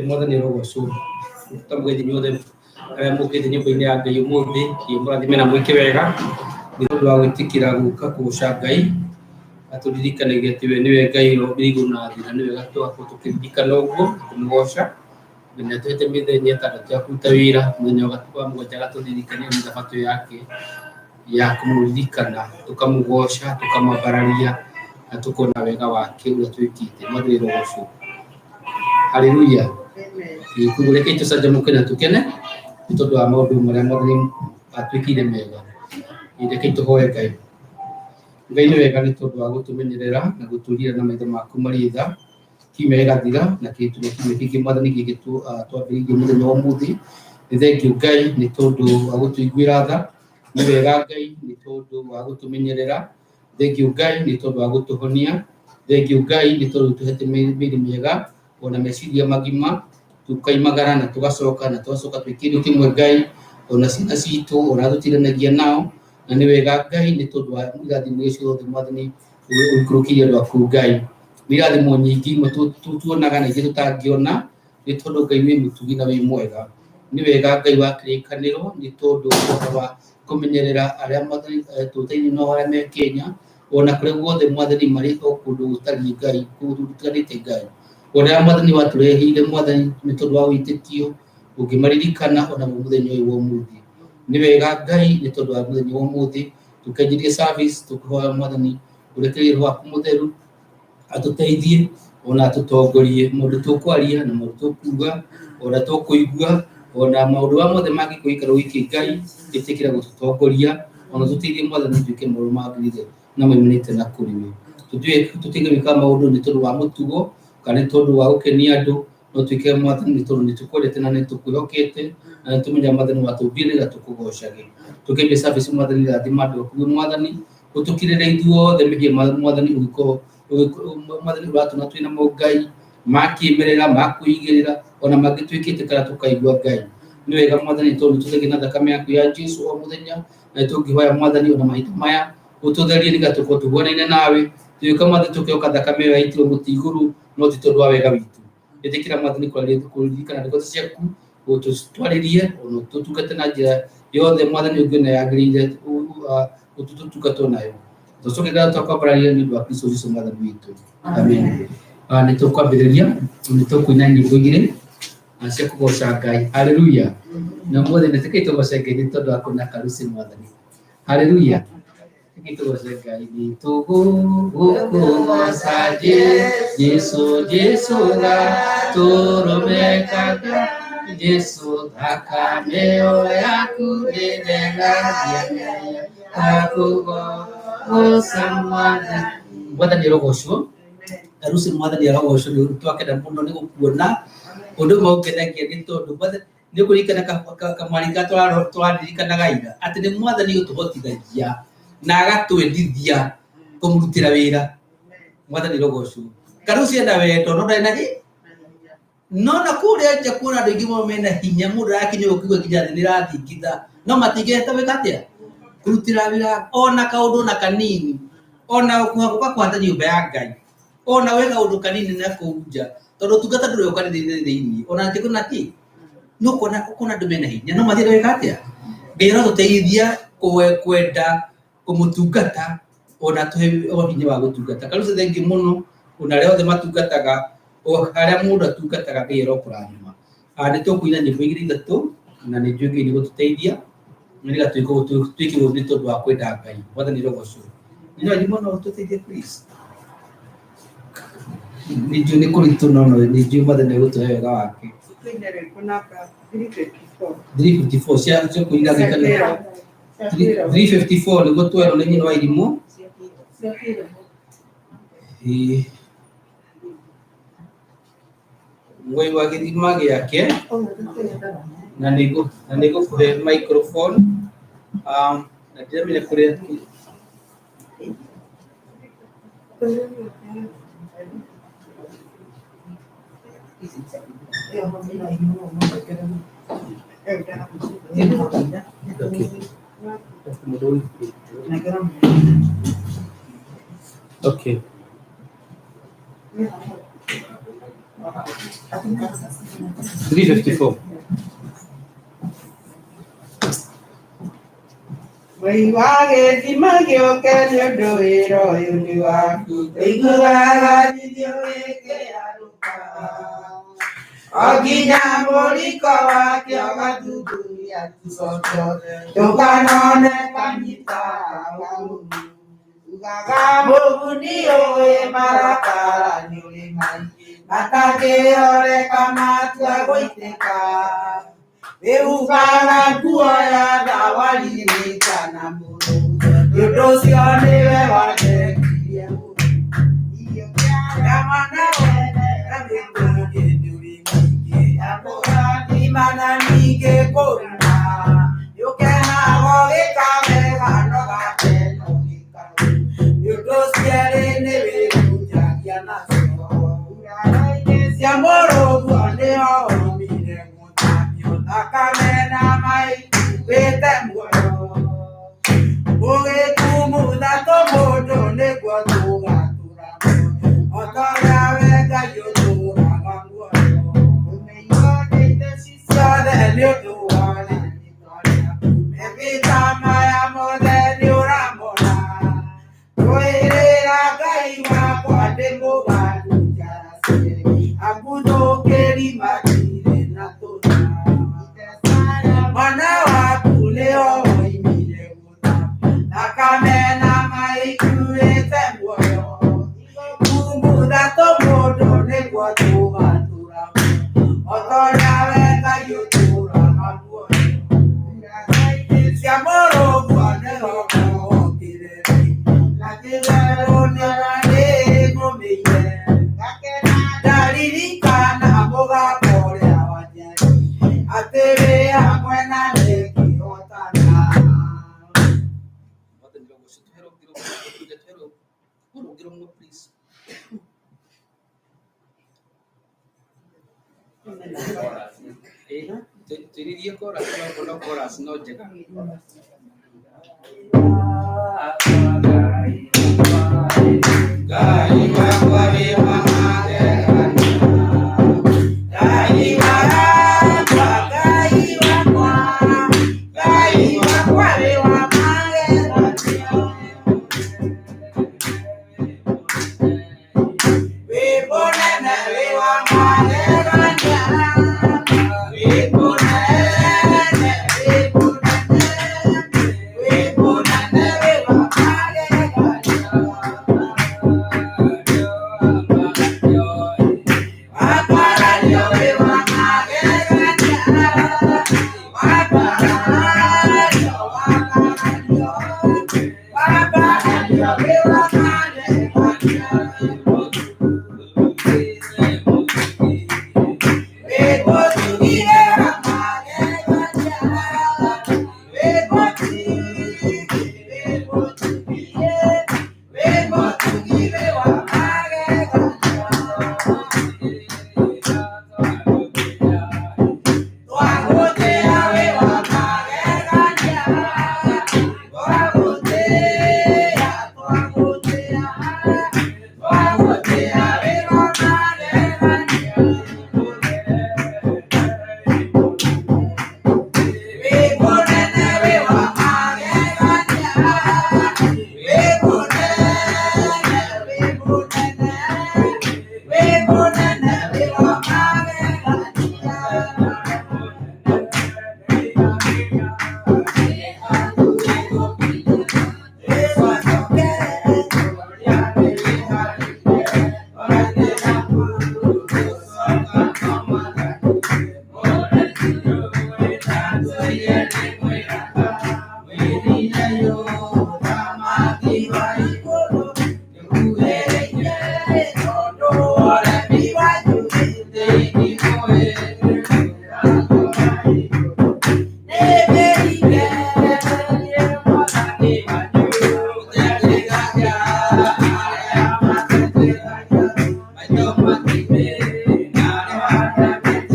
Mwathani arogocwo. Tamũgeithie inyuothe arĩa mũkĩte nyũmba-inĩ ya Ngai ũmũthĩ, mũrathime na mwĩke wega nĩ ũndũ wa gwĩtĩkĩra gũka kũgoca Ngai, atũririkanagia atĩ we nĩwe Ngai wombire igũrũ na thĩ, na nĩ wega tũgakorwo tũkĩririkana ũguo na kũmũgoca. Na nĩ atũhete mĩthenya ĩtandatũ ya kũruta wĩra, mũthenya wa mũgwanja agatũririkania nĩ thabatũ yake ya kũmũririkana, tũkamũgoca, tũkamwambararia na tũkona wega wake ũrĩa twĩkĩte. Mwathani arogocwo. Haleluya. Koguo rekei tũcanjamũke na tũkene nĩ tondũ wa maũndũ marĩa Mwathani atwĩkĩire mega. Rekei tũhoe Ngai. Ngai nĩ wega nĩ tondũ wa gũtũmenyerera na gũtũrira na maitho maku marĩ tha. Kiumia gĩgathira na kĩtũme kiumia kĩngĩ Mwathani gĩkĩ twambĩrĩirie mũthenya wa ũmũthĩ. Nĩ thengiũ Ngai nĩ tondũ wa gũtũiguĩra tha. Nĩ wega Ngai nĩ tondũ wa gũtũmenyerera. Thengiũ Ngai nĩ tondũ wa gũtũhonia. Thengiũ Ngai nĩ tondũ tũhete mĩĩrĩ mĩega ona meciria magima, tũkaimagara na tũgacoka na tũgacoka twĩ kĩndũ kĩmwe Ngai, ona ciana citũ ona tũtiranagia nao, na nĩ wega Ngai nĩ tondũ wa irathimo iria ciothe Mwathani ũikũrũkĩirie andũ aku Ngai. Nĩ irathimo nyingĩ imwe tuonaga na ingĩ tũtangĩona, nĩ tondũ Ngai wĩ mũtugi na wĩ mwega. Nĩ wega Ngai wa kĩrĩkanĩro nĩ tondũ wa kũmenyerera arĩa Mwathani tũtaini nao arĩa me Kenya, ona kũrĩa guothe Mwathani marĩ o kũndũ gũtariĩ Ngai, kũndũ gũtiganĩte Ngai. Ona arĩa Mwathani watũreheire Mwathani nĩ tondũ wa wĩtĩkio, ũngĩmaririkana ona mũthenya ũyũ wa ũmũthĩ. Nĩ wega Ngai nĩ tondũ wa mũthenya wa ũmũthĩ, tũkĩanjĩrĩria service tũkĩhoya Mwathani ũrekererie Roho waku mũtheru atũteithie ona atũtongorie maũndũ tũkwaria na maũndũ tũkuga ona tũkũigua ona maũndũ marĩa mothe mangĩkorwo gĩikaro gĩkĩ Ngai ĩtĩkĩra gũtũtongoria ona tũteithie Mwathani twĩke maũndũ magĩrĩire na maumanĩte na kũrĩ we. Tũtige gwĩka maũndũ nĩ tondũ wa mũtugo kana nĩ tondũ wa gũkenia andũ, no twĩke Mwathani nĩ tondũ nĩ tũkwendete na nĩ tũkwĩhokete na nĩ tũmenyaga Mwathani watũmbire nĩgetha tũkũgocage. Tũkĩambia service Mwathani rathima andũ aku Mwathani, ũtũkirĩre ithuothe mehia Mwathani ũngĩkorwo Mwathani ũratũona twĩ namo Ngai, ma kĩmerera, ma kwĩigĩrĩra, ona mangĩ twĩkĩte kana tũkaigua Ngai. Nĩ wega Mwathani tondũ tũtherie na thakame yaku ya Jesu o mũthenya, na tũngĩhoya Mwathani ona mahinda maya ũtũtherie nĩgetha tũkorwo tũhuanaine nawe. Tũgĩũka Mwathani tũkĩhoka thakame ĩyo yaitirwo mũtĩ igũrũ no ti tondũ wa wega witũ. Ĩtĩkĩra Mwathani kũririkana ndungata ciaku, ũtũtwarĩrie ona ũtũtungate na njĩra yothe Mwathani ũngĩona yagĩrĩire ũtũtungatwo nayo. Tũcoke ngatho twakwambararia nĩ ũndũ wa Kristo Jesu Mwathani witũ. Amen. Nĩ tũkwambĩrĩria, nĩ tũkũina nyĩmbo igĩrĩ cia kũgoca Ngai. Haleluya. Na ũmũthĩ nĩ tũkĩte tũgoce Ngai nĩ tondũ wa kuona karuci Mwathani. Haleluya. Tũkĩte tũgoce Ngai nĩ tũgũkũgoca Jesu, Jesu gatũrũmekaga Jesu thakame ĩyo yaku ĩtheragia mehia takũgoca Mwathani. Mwathani arogocwo. Karuci Mwathani arogocwo nĩ twakena mũno nĩ gũkuona. Ũndũ ũmwe ũngenagia nĩ tondũ Mwathani nĩ ũkũririkana kamwari ka tũraririkanaga ira atĩ nĩ Mwathani ũtũhotithagia na agatwendithia kũmũrutĩra wĩra. Mwathani arogocwo. Karuci ena wendo no ndarĩ na no na kũrĩa nja kuona andũ aingĩ mũno mena hinya mũndũ arakinya ũkiuga nginya thĩ nĩrathingitha no matingĩhota gwĩka atĩa kũrutĩra wĩra ona kaũndũ ona kanini ona gũka kũhata nyũmba ya Ngai ona gwĩka kaũndũ kanini na kũu nja tondũ ũtungata ndũrĩ ũkanitha-inĩ thĩinĩ ona atĩ na kĩ no kuona ũkona andũ mena hinya no mathiĩ gwĩka atĩa Ngai arotũteithia kwenda kũmũtungata ona tũhe o hinya wa gũtungata. Karuci thengiũ mũno ona arĩa othe matungataga o harĩa mũndũ atungataga Ngai arokũrathima. Nĩ tũkũina nyĩmbo igĩrĩ ithatũ na nĩ njũĩ Ngai nĩ gũtũteithia na nĩgetha twĩke ũguo nĩ tondũ wa kwenda Ngai. Mwathani arogocwo. Nĩ wanyu no ũtũteithie please. Nĩ njũĩ nĩ kũritũ no no nĩ njũĩ Mwathani nĩ egũtũhe wega wake. Tũine rwĩmbo namba 354. 354 cia kũina gĩkeno. 354 nĩguo twerwo nĩ nyina wa irimũ. Ĩĩ. Mwei wa gĩthima gĩake na nĩngũkũhe microphone na ndiramenya kũrĩa Okay. Okay. 354. Mũigua gĩthima gĩũke nĩ ũndũ wĩra ũyũ nĩ waku Tũiguaga thithio ĩkĩarũka O nginya mũriko wake ũgathuthuria tũcokio tũkanone kanyita kau Ugaga mũguni ũĩ marakara nĩ ũrĩ maingĩ matangĩhoreka matua gũitĩka Wĩhumbaga nguo ya thawaririkana mũno nĩ ũndũ ũcio nĩwe wandekirie irio kĩa mwana wene na mĩtũngĩ nĩũrĩ mĩingĩ ya kũrathima na ningĩ kũruma nĩũkenaga ũgĩka wega no gakena ũgĩka nĩ ũndũ cierĩ nĩwĩhunjagia nacio cia mũrũguo nĩho waumire gũthambio thakame na maikuĩte muoyo ũgĩkumutha tũmũndũ nĩguo tũgatũra muoyo o ta ũrĩa we Ngai ũtũũraga muoyo ũmĩihũrĩte ciothe nĩ ũndũ wa rĩĩtwa rĩaku mebita maya mothe nĩ ũramona Rũĩrĩra Ngai wakwa ndĩmũgandu njara cierĩ aguthũkĩri matirĩ na tũtha mwana waku nĩho woimire gũthambio thakame na maikuĩte muoyo kumutha tũmũndũ nĩguo tũgatũra muoyo o ta ũrĩa we Ngai ũtũũraga muoyo cia mũrũguo nĩho mũhokire na kĩwerũ nĩngũmĩire ndaririkana mũgambo ũrĩa wanjaririe atĩ wĩ hamwe na nĩngĩhotana. Mwathani ũcio tũhe rũngĩ rũmwe tũhe rũngĩ rũmwe please. Twĩrĩrie chorus no no chorus no njega. Ngai wakwa wĩ wa magegania Ngai wakwa Ngai wakwa Ngai wakwa wĩ wa magegania Wĩ mũnene wĩ wa magegania Wĩ mũnene wĩ mũnene wĩ mũnene wĩ wa magegania Wakwaranio wĩ wa magegania Wakwaranio wakwaranio Wakwaranio wĩ wa magegania Wĩmũtugire wa magegania Wĩmũtugire wĩmũtugire wĩmũtugire wa magegania Twagũtĩa wĩ wa magegania Twagũtĩa twagũtĩa twagũtĩa wĩ wa magegania Wĩ mũnene wĩ wa magegania Wĩ mũnene wĩ mũnene wĩ mũnene wĩ wa magegania Thank you.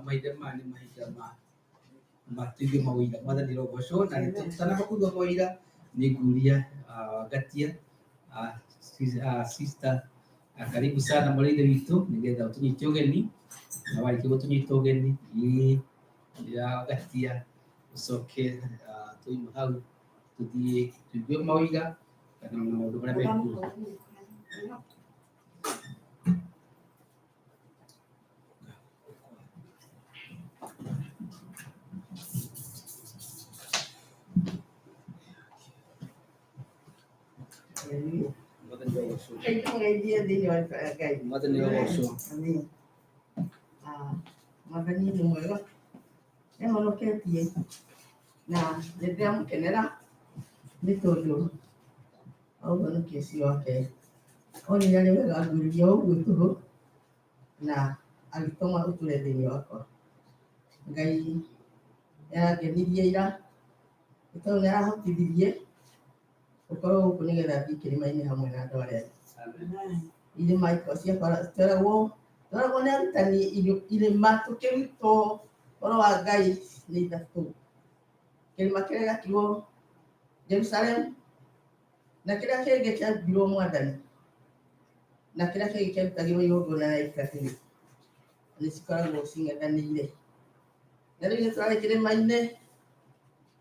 Mahinda maya nĩ mahinda ma matuithio mawĩira. Mwathani rogocwo na nĩtũtanamba kũigua mawĩira nĩ nguria Ngatia, sister, karibu sana mwarĩ ithe witũ nĩgetha ũtũnyite ũgeni, na warĩkia gũtũnyita ũgeni ĩĩ ya Ngatia ũcoke tuima hau tũthiĩ tũigue mawĩira kana na maũndũ marĩa mekuo. Mwathani rogocwo. Ngai thĩinĩ wa Ngai. Mwathani rogocwo. Amen. Mwathani nĩ mwega, nĩahonoketie na nĩndĩramũkenera nĩ tondũ wa ũhonoki ũcio wake. Onire arĩ wega ngũrĩria ũguo tũhũ na agĩtũma ũtũre thĩinĩ wakwa. Ngai nĩarangenirie ira nĩ tondũ nĩarahotithirie gũkorwo gũkũ nĩgetha thiĩ kĩrĩma-inĩ hamwe na andũ arĩa angĩ. Irĩma ciakwa tweragwo tweragwo nĩ arutani irĩma tũkĩrutwo ũhoro wa Ngai nĩ ithatũ. Kĩrĩma kĩrĩa gĩakirwo Jerusalem, na kĩrĩa kĩngĩ kĩambirwo Mwathani, na kĩrĩa kĩngĩ kĩarutagĩrwo igongona rĩa Iburahĩmu, nĩ cikoragwo cing'ethanĩire. Na rĩu nĩ tũrarĩ kĩrĩma-inĩ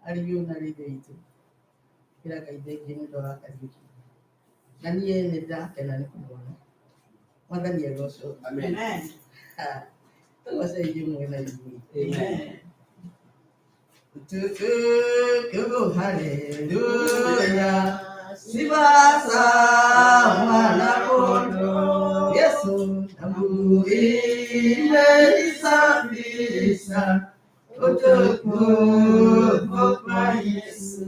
arĩ na rĩithe witũ kĩra Ngai thengiũ nĩ ũndũ wa Kariũki. Na niĩ nĩ ndĩrakena nĩ kũmuona. Mwathani agocwo. Amen. Tũgoce ithuĩ mwena ithuĩ. Amen. Tukufu, haleluya, sifa za mwana kondoo Yesu, damu imenisafisha, utukufu kwa Yesu,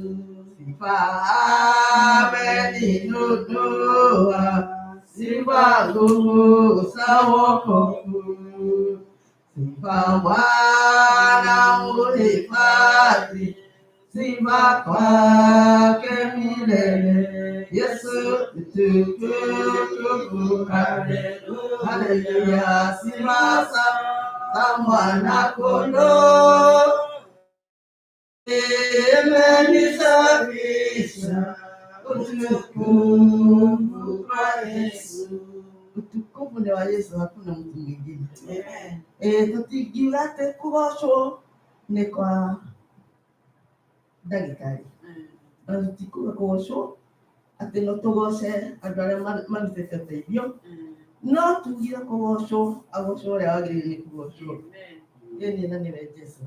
sifa ameninunua, sifa nguvu za wokovu, sifa Bwana muhifadhi, sifa kwake milele. Yesu mtukufu, haleluya, sifa za mwana kondoo imenisafisha, utukufu kwa Yesu. Utukufu ni wa Yesu, hakuna mtu mwingine. Tũtingiuga atĩ kũgocwo nĩ kwa ndagĩtarĩ, na tũtikuga kũgocwo atĩ no tũgoce andũ arĩa marutĩte ũteithio, no tugire kũgocwo agocwo ũrĩa wagĩrĩire nĩ kũgocwo. Ĩĩ na nĩwe Jesũ.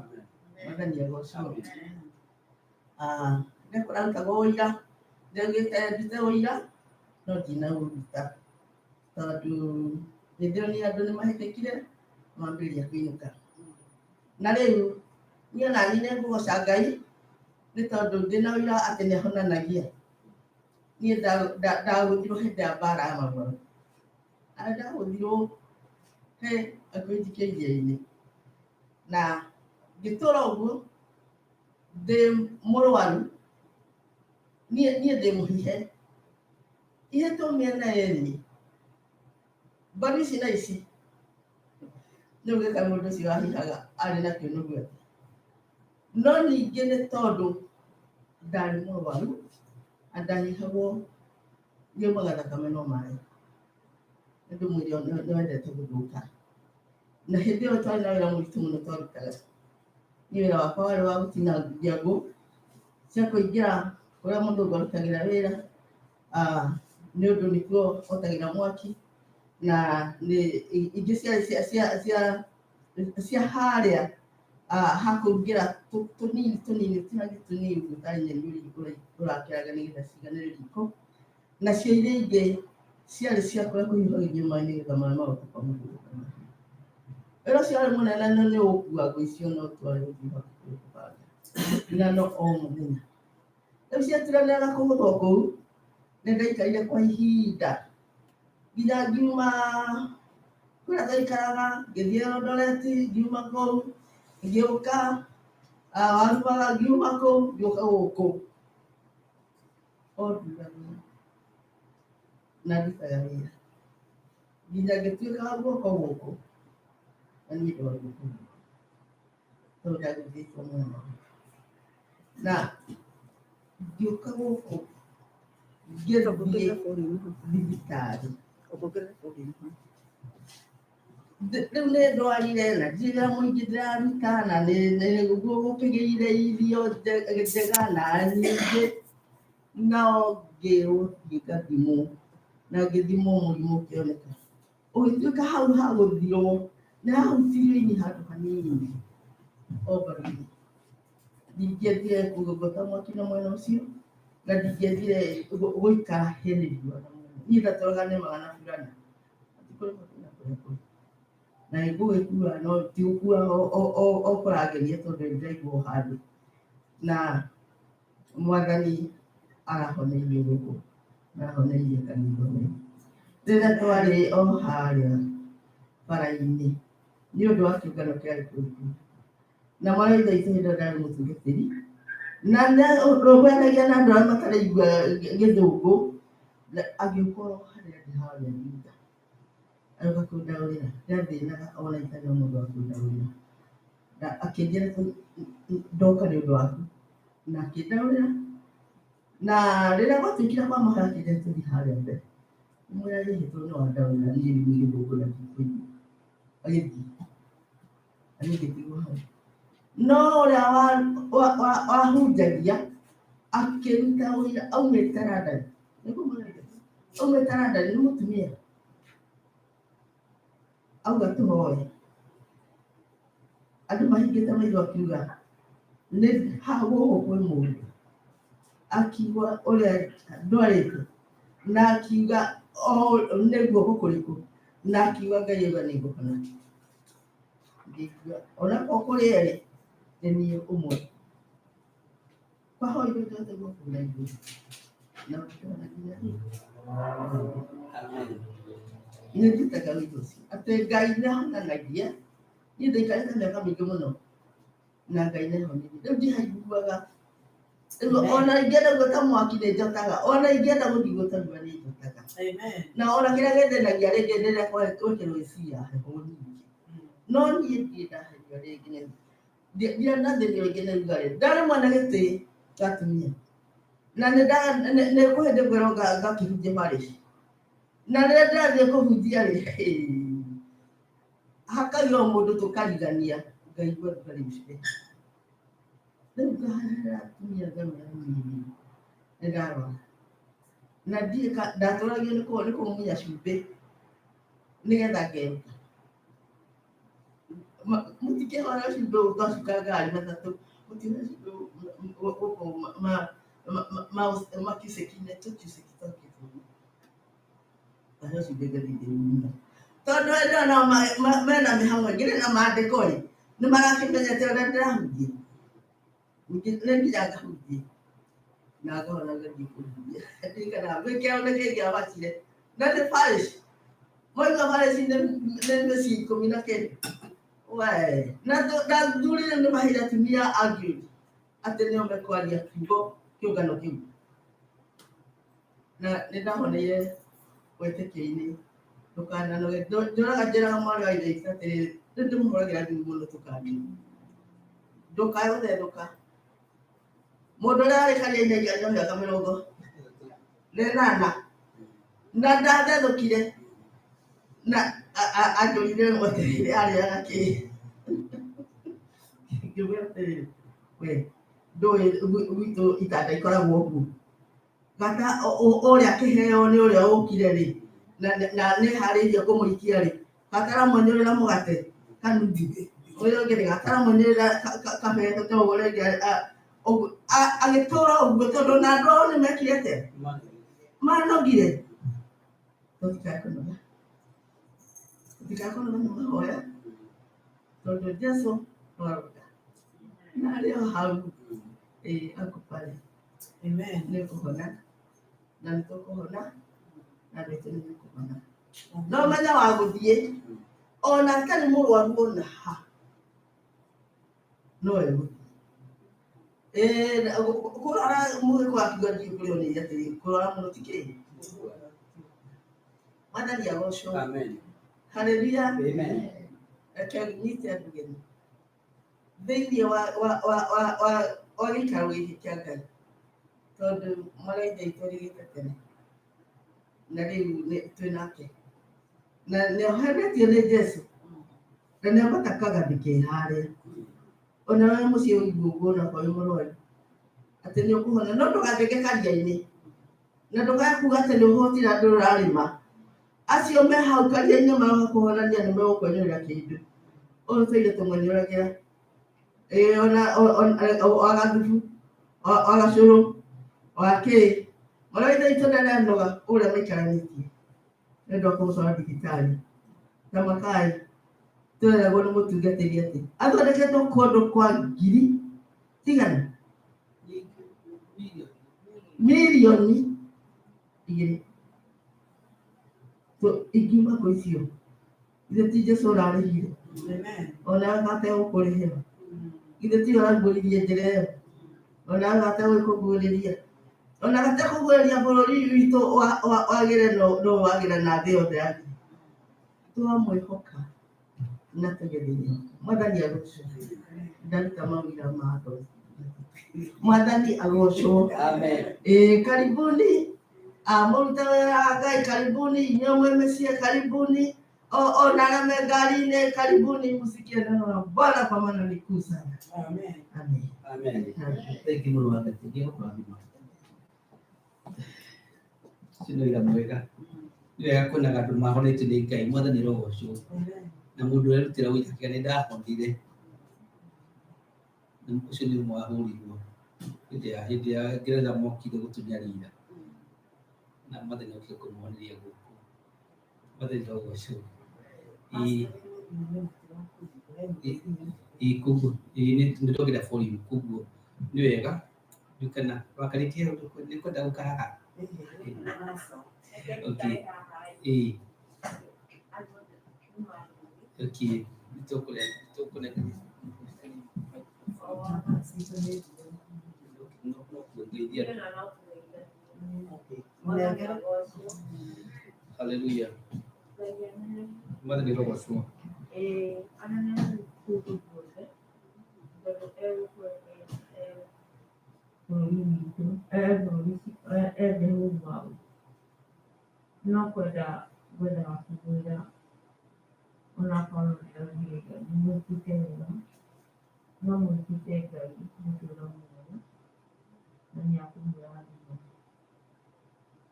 Mwathani agocwo. Ndekũrarutaga ũira, ndaugĩte ndute ũira no ndinaũruta tondũ nĩ ndĩronire andũ nĩ mahĩtĩkire mambĩrĩria kũinũka. Na rĩu niĩ ona niĩ nĩ ngũgoca Ngai nĩ tondũ ndĩna ũira atĩ nĩ ahonanagia. Niĩ ndagũthirwo hĩndĩ ya mbara ya magũrũ. Ndagũthirwo he hakuhĩ njike iria-inĩ na ngĩtũra ũguo ndĩ mũrwaru, niĩ ndĩ mũhihe, ihĩtwo mĩena ĩrĩ, mbaru ici na ici, nĩ ũgĩka mũndũ ũcio wahihaga arĩ na kĩũnũhu atĩa. No ningĩ nĩ tondũ ndarĩ mũrwaru na ndahihagwo ndiaumaga thakame no maĩ, nĩ ũndũ mwĩrĩ nĩ wendete gũthũka. Na hĩndĩ ĩyo twarĩ na wĩra mũritũ mũno twarutaga. Niĩ wĩra wakwa warĩ wa gũtinangia ngũ cia kũingĩra kũrĩa mũthũngũ arutagĩra wĩra, Nĩ ũndũ nĩkuo otagĩra mwaki na nĩ ingĩ ciarĩ cia harĩa hakũrugĩra tũnini tũnini tũnini tũnini ũguo tarĩ nyeni ũrakeraga nĩgetha ciganĩre riko. Nacio iria ingĩ ciarĩ cia kũrĩa kũhiũhagĩrio maĩ nĩgetha maĩ mahote kwamũkĩrwo. Wĩra ũcio warĩ mũnene na nĩ ũgũkua ngũ icio no ũtware ũthiĩ hakuhĩ kũbanga na no o mũthenya. Rĩu ciaturanĩra na kũhũthwo kũu, nĩ ndaikarire kwa ihinda nginya ngiuma kũrĩa twaikaraga, ngĩthiĩ Eldoret, ngiuma kũu ngĩũka Warubaga, ngiuma kũu ngĩũka gũkũ. O nduragia na ndutaga wĩra nginya ngĩtuĩka wa guoko gũkũ na niĩ ndwarwo kũu tondũ ndagũthĩtwo mũno na ngĩũka gũkũ ngĩthiĩ thibitarĩ. Rĩu nĩ ndwarire na ndirĩ wĩra mũingĩ ndĩraruta na nĩguo gũkĩgĩire irio njega na nyingĩ, nao ngĩrwo thiĩ ngathimwo na ngĩthimwo mũrimũ ũkĩoneka. Ũgĩtuĩka hau hagũthirwo nĩ hahutirio ini handũ hanini o mbaru-inĩ. Ndingĩathire kũgota mwaki na mwena ũcio na ndingĩathire gũikara hena riũa na mwena. Niĩ ndatũraga nĩmaga na burana. Ti kũrĩma kwĩna kũrĩa kũrĩ. Na gũgĩkua no ti gũkua o kũrangeria tondũ nĩndĩraigua o handũ. Na mwathani arahoneirie gũkũ, arahoneirie kanitha ũyũ. Rĩrĩa twarĩ o harĩa bara-inĩ nĩ ũndũ wa kĩũngano kĩarĩ kũu na mwarĩ wa Ithe witũ hĩndĩ ĩyo ndarĩ mũtungatĩri na nĩarũmbũyanagia na andũ arĩa mataraigua gĩthũngũ na agĩũka o harĩa ndĩ harĩa thutha agĩũka kũndaũrĩra ndathĩnaga ona itarĩ na mũndũ wa kũndaũrĩra na akĩnjĩra ndoka nĩ ũndũ waku na akĩndaũrĩra na rĩrĩa gwatuĩkire kwa mahoya akĩnjĩra tũthiĩ harĩa mbere mwĩra rĩhĩ tondũ nĩ wandaũrĩra niĩ rĩu nĩ gĩthũngũ na ndikũigua agĩthiĩ na niĩ ngĩtigwo hau no ũrĩa wahunjagia akĩruta ũira aumĩte London nĩguo mũrenda aumĩte London nĩ mũtumia auga tũhoe andũ mahingĩte maitho akiuga nĩ haha gũkũ kwĩ mũndũ akiuga ũrĩa ndwarĩte na akiuga o nĩ guoko kũrĩkũ na akiuga Ngai auga nĩ ngũhona. Ngĩigua onakorwo kũrĩ erĩ nĩ niĩ ũmwe. Kwahoirwo ithuothe guoko na igũrũ na ũkĩhona nginya rĩu. Nĩ ndutaga wĩra ũcio atĩ Ngai nĩ ahonanagia. Niĩ ndaikarĩte mĩaka mĩingĩ mũno na Ngai nĩ ahonirie. Rĩu ndihaiguaga. Rĩu ona ingĩenda gwĩta mwaki nĩ njotaga, ona ingĩenda gũthiĩ gũtarua nĩ njotaga. Na ona kĩrĩa gĩthĩnagia rĩngĩ rĩrĩa gwekĩrwo ĩci ya heho nyingĩ. No niĩ ndirĩ ndaherio rĩngĩ ndirĩ ndathĩnio rĩngĩ nĩ rugarĩ. Ndarĩ mwana gĩtĩ gĩa atumia. Na nĩ kwĩ hĩndĩ ngwĩrwo ngakĩhunjie parish. Na rĩrĩa ndĩrathiĩ kũhunjia rĩ, hakagĩa o mũndũ tũkarigania ngaigua rugarĩ ũcio. Rĩu ngaherera atumia ngamera niĩ nĩ ndarwara. Na ndirĩ ndatũragio nĩ kũmumunya cumbĩ nĩgetha ngeruta. Mũtikĩhora cumbĩ ũgacuka ngari matatũ, mũtiona cumbĩ gũkũ makiuceki-inĩ tũkiuceki twakĩtwo. Ngaheo cumbĩ ngathiĩ ngĩmumunya. Tondũ hĩndĩ ĩyo nao mena mĩhang'o ĩngĩ na maandĩko ĩ, nĩ marakĩmenyete ũrĩa ndĩrahunjia. Ningĩ nĩ nginya ngahunjia na ngahona ngathiĩ kũhunjia. Ndirikanaga gwĩkĩra nĩ kĩngĩamakire na nĩ parish. Moiga parish nĩ mĩciĩ ikũmi na kĩndũ. We, na athuri rĩu nĩ maheire atumia a guild atĩ nĩo mekwaria kiugo kĩũngano kĩu. Na nĩ ndahoneire wĩtĩkio-inĩ ndũkananoge. Njũraga njĩraga mwarĩ wa Ithe witũ atĩrĩrĩ, rĩu ndĩmũhũragĩra thimũ mũno tũkaria. Ndũkae gũthethũka. Mũndũ ũrĩa warĩ karia-inĩ aikarire mĩaka 48 na ndathethũkire na anjũrire atĩrĩrĩ arĩaga kĩ. Ngĩmwĩra atĩrĩrĩ, we ndũĩ gwitũ itanda ikoragwo ũguo. Bata ũrĩa akĩheo nĩ ũrĩa ũkire rĩ na nĩ harĩirie kũmũhikia rĩ gataramwenyũrĩra mũgate kanuthi ũrĩa ũngĩ rĩ gataramwenyũrĩra kabete ta ũguo ũrĩa ũngĩ agĩtũra ũguo tondũ na andũ ao nĩ mekire atĩa manogire. Tũtikae kũnoga, tũtikae kũnoga nĩ mahoya tondũ Jesu no aroka na arĩ o hau ĩĩ akũpare. Amen. Nĩ ũkũhona na nĩ tũkũhona na andũ aitũ nĩ mekũhona. No menya wa gũthiĩ ona atarĩ mũrwaru ona ha no egũthiĩ. Kũrora mũgĩkũ akiuga ndiũ kũrĩo nĩ atĩrĩ kũrora mũno ti kĩĩ. Mwathani agocwo. Amen. Haleluya. Amen. Reke nyite andũ geni thĩinĩ wa wa wa wa wa wa gĩikaro gĩkĩ kĩa Ngai tondũ maraitha itũ rĩgĩte tene na rĩu twĩ nake na nĩ ohanĩtio nĩ Jesu na nĩ ambata kagathĩ ke harĩa ona we mũciĩ ũigua ũguo onakorwo wĩ mũrwaru atĩ nĩ ũkũhona no ndũgathenge karia-inĩ na ndũkae kuga atĩ nĩ ũhũtire andũ ũrarĩma acio me hau karia-inĩ maroka kũhonania nĩ megũkwenyũrĩra kĩndũ ũyũ tũire tũmwenyũragĩra ĩĩ ona o gathubu o gacũrũ o gakĩĩ maraitha itũ ndaranoga ũrĩa maikaranĩtie nĩ ũndũ wa kũmũtwara thibitarĩ na makai tweragwo nĩ mũtungatĩri atĩ athondeketwo kũndũ kwa ngiri cigana mirioni igĩrĩ ingiuma kũ icio ithe ti Jesu ũrarĩhire. Amen. Ona gategũkũrĩhĩra ithe ti ũraguũririe njĩra ĩyo ona gategũkũguũrĩria ona gatekũguũrĩria bũrũri witũ wagĩre no wagĩre na thĩ yothe yagĩre. Twamwĩhoka na tũgĩe thĩinĩ wake. Mwathani agocwo. Ndaruta mawĩra ma andũ. Mwathani agocwo. Amen. Ĩĩ karibuni mũrute wĩra wa Ngai karibuni inyuĩ mwĩ mĩciĩ karibuni ona arĩa me ngari-inĩ karibuni mũsikie neno la Bwana kwa maana ni kuu sana. Amen. Amen. Amen. Amen. Thank you mũno wa Ngai. Ngai agũkũrathima. Ũcio nĩ wĩra mwega. Nĩ wega kuonaga andũ mahonetio nĩ Ngai. Mwathani arogocwo. Amen. Na mũndũ ũrerutĩra wĩra akiuga nĩ ndahonire. Na ũcio nĩ ũmwe wahũrirwo hĩndĩ ya Ngeretha mokire gũtũnyarira. Na Mwathani okire kũmuoneria gũkũ. Mwathani arogocwo. Ĩĩ ĩĩ koguo ĩĩ nĩ ndongerera volume koguo nĩ wega kana wakarĩtie nĩ kwenda gũka haha. Okay. Ĩĩ. Okay. Nĩ tũkũrĩa no kũngeithia. Hallelujah. Mwathani arogocwo. Bũrũri witũ bũrũri ethe ũguo no kwenda ngwendaga kũmwĩra onakorwo no ndĩraugire nĩ mwĩkĩte wega no mwĩkĩte Ngai mũtũra muoyo na nĩ akũmũrathima.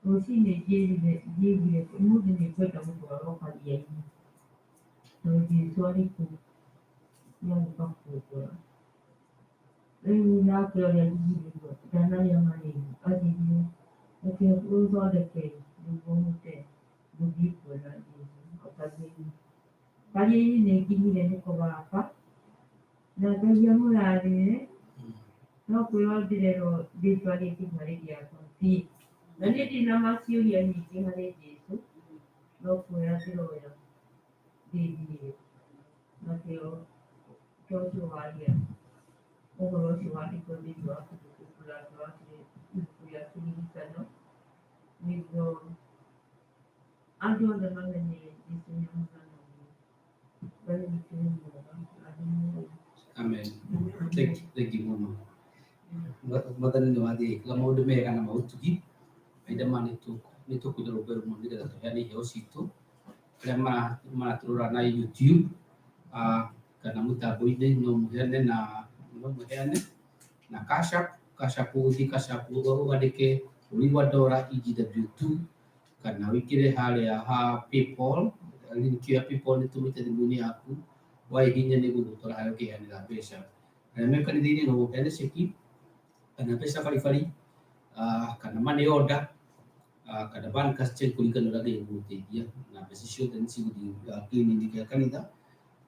Rũcinĩ njĩrire njiguire ũmũthĩ nĩ ngwenda gũtwarwo karia-inĩ tondũ Jesũ arĩ kũu nĩ agũka kũngora. Rĩu nake ũrĩa njiguire ndanarĩa marĩgu anjĩrire reke ũthondeke nĩguo hote gũthiĩ kuona Jesũ o karia-inĩ. Karia-inĩ nĩ nginyire nĩko baba na Ngai amũrathime no kwĩrwo ndĩrerwo rĩtwa rĩngĩ harĩ rĩakwa thiĩ. Na niĩ ndirĩ na maciũria nyingĩ harĩ Jesũ no kuoya ndĩroya ndĩthiĩre. Nakĩo to ũcio waria ũhoro ũcio wandĩkwo thĩinĩ wa mũrango wa ibuku rĩa kĩririkano nĩguo andũ othe mamenye Jesũ nĩ amũhanagia. Ngai witũ nĩ mwega, rathimwoi. Amen. Thank you mũno. Mwathani nĩ wathiĩ agĩkaga maũndũ mega na maũtugi. Mahinda maya nĩ tũkũina rwĩmbo rũmwe nĩgetha tũheane iheo citũ arĩa maratũrora na YouTube kana mũtambo-inĩ no mũheane na no mũheane na Cash App. Cash App ũgũthiĩ Cash App wandĩke Bũrũri wa Dora EGW2 kana wĩkĩre harĩa ha PayPal, link ya PayPal nĩ tũmĩte thimũ-inĩ yaku, waihihinya nĩ gũgũtwara harĩa ũngĩheanĩra mbeca. Arĩa me kanitha-inĩ no ũheane ceki kana mbeca baribari, kana money order, kana bank check kũringana na ũrĩa Ngai egũgũteithia, na mbeca ciothe nĩ cigũthiĩ kĩgĩna-inĩ kĩa kanitha,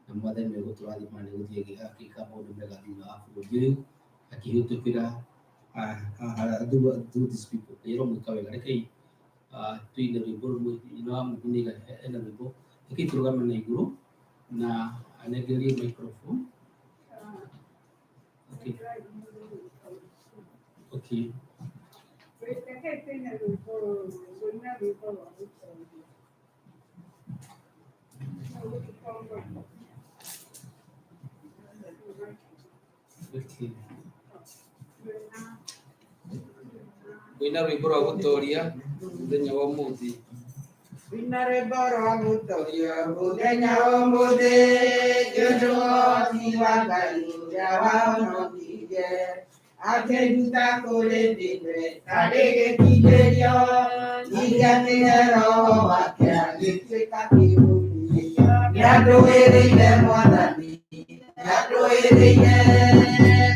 na Mwathani nĩ egũtũrathima na nĩ egũthiĩ agĩka maũndũ mega thĩinĩ wa bũrũri ũyũ akĩhĩtũkĩra through these people. Ngai aromwĩka wega. Rekei tuine rwĩmbo rũmwe, nyina wa Mungu nĩ ena rwĩmbo. Rekei tũrũgame na igũrũ na anengererie microphone. Okay. Okay. Okay. Ngũina rwĩmbo rwa gũtoria mũthenya wa ũmũthĩ. Wĩna rwĩmbo rwa gũtoria mũthenya wa ũmũthĩ, nĩ ũndũ wa ũhoti wa Ngai ũrĩa wahonokirie. Akĩnduta kũrĩ thĩinĩ tarĩ gĩkindĩrio, ningĩatire roho wake agĩtuĩka kĩhuti. Nĩandũĩrĩire Mwathani, nĩandũĩrĩire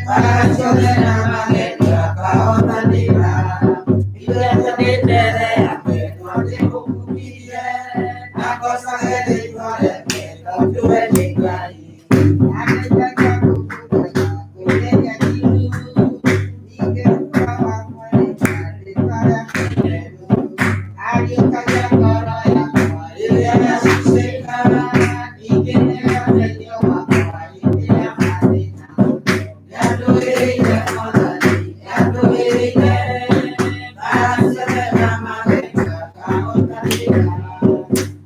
mbaara ciothe na magerio akahotanĩra. Ithuĩ mbere yake no ndĩmũkumirie, na ngocage rĩĩtwa rĩake tondũ we nĩ Ngai. Andeithagia kũmũmenya kũrĩ nyeki, ningĩ ũhoro wa mwĩrĩ rĩĩtwa rĩake itheru. Ariũkagia ngoro yakwa rĩrĩa yacucĩka, ningĩ nĩwe ũteithio wakwa hĩndĩ ya mathĩna. Nĩandũĩrĩire Mwathani, nĩandũĩrĩire mbaara ciothe na magerio akahotanĩra.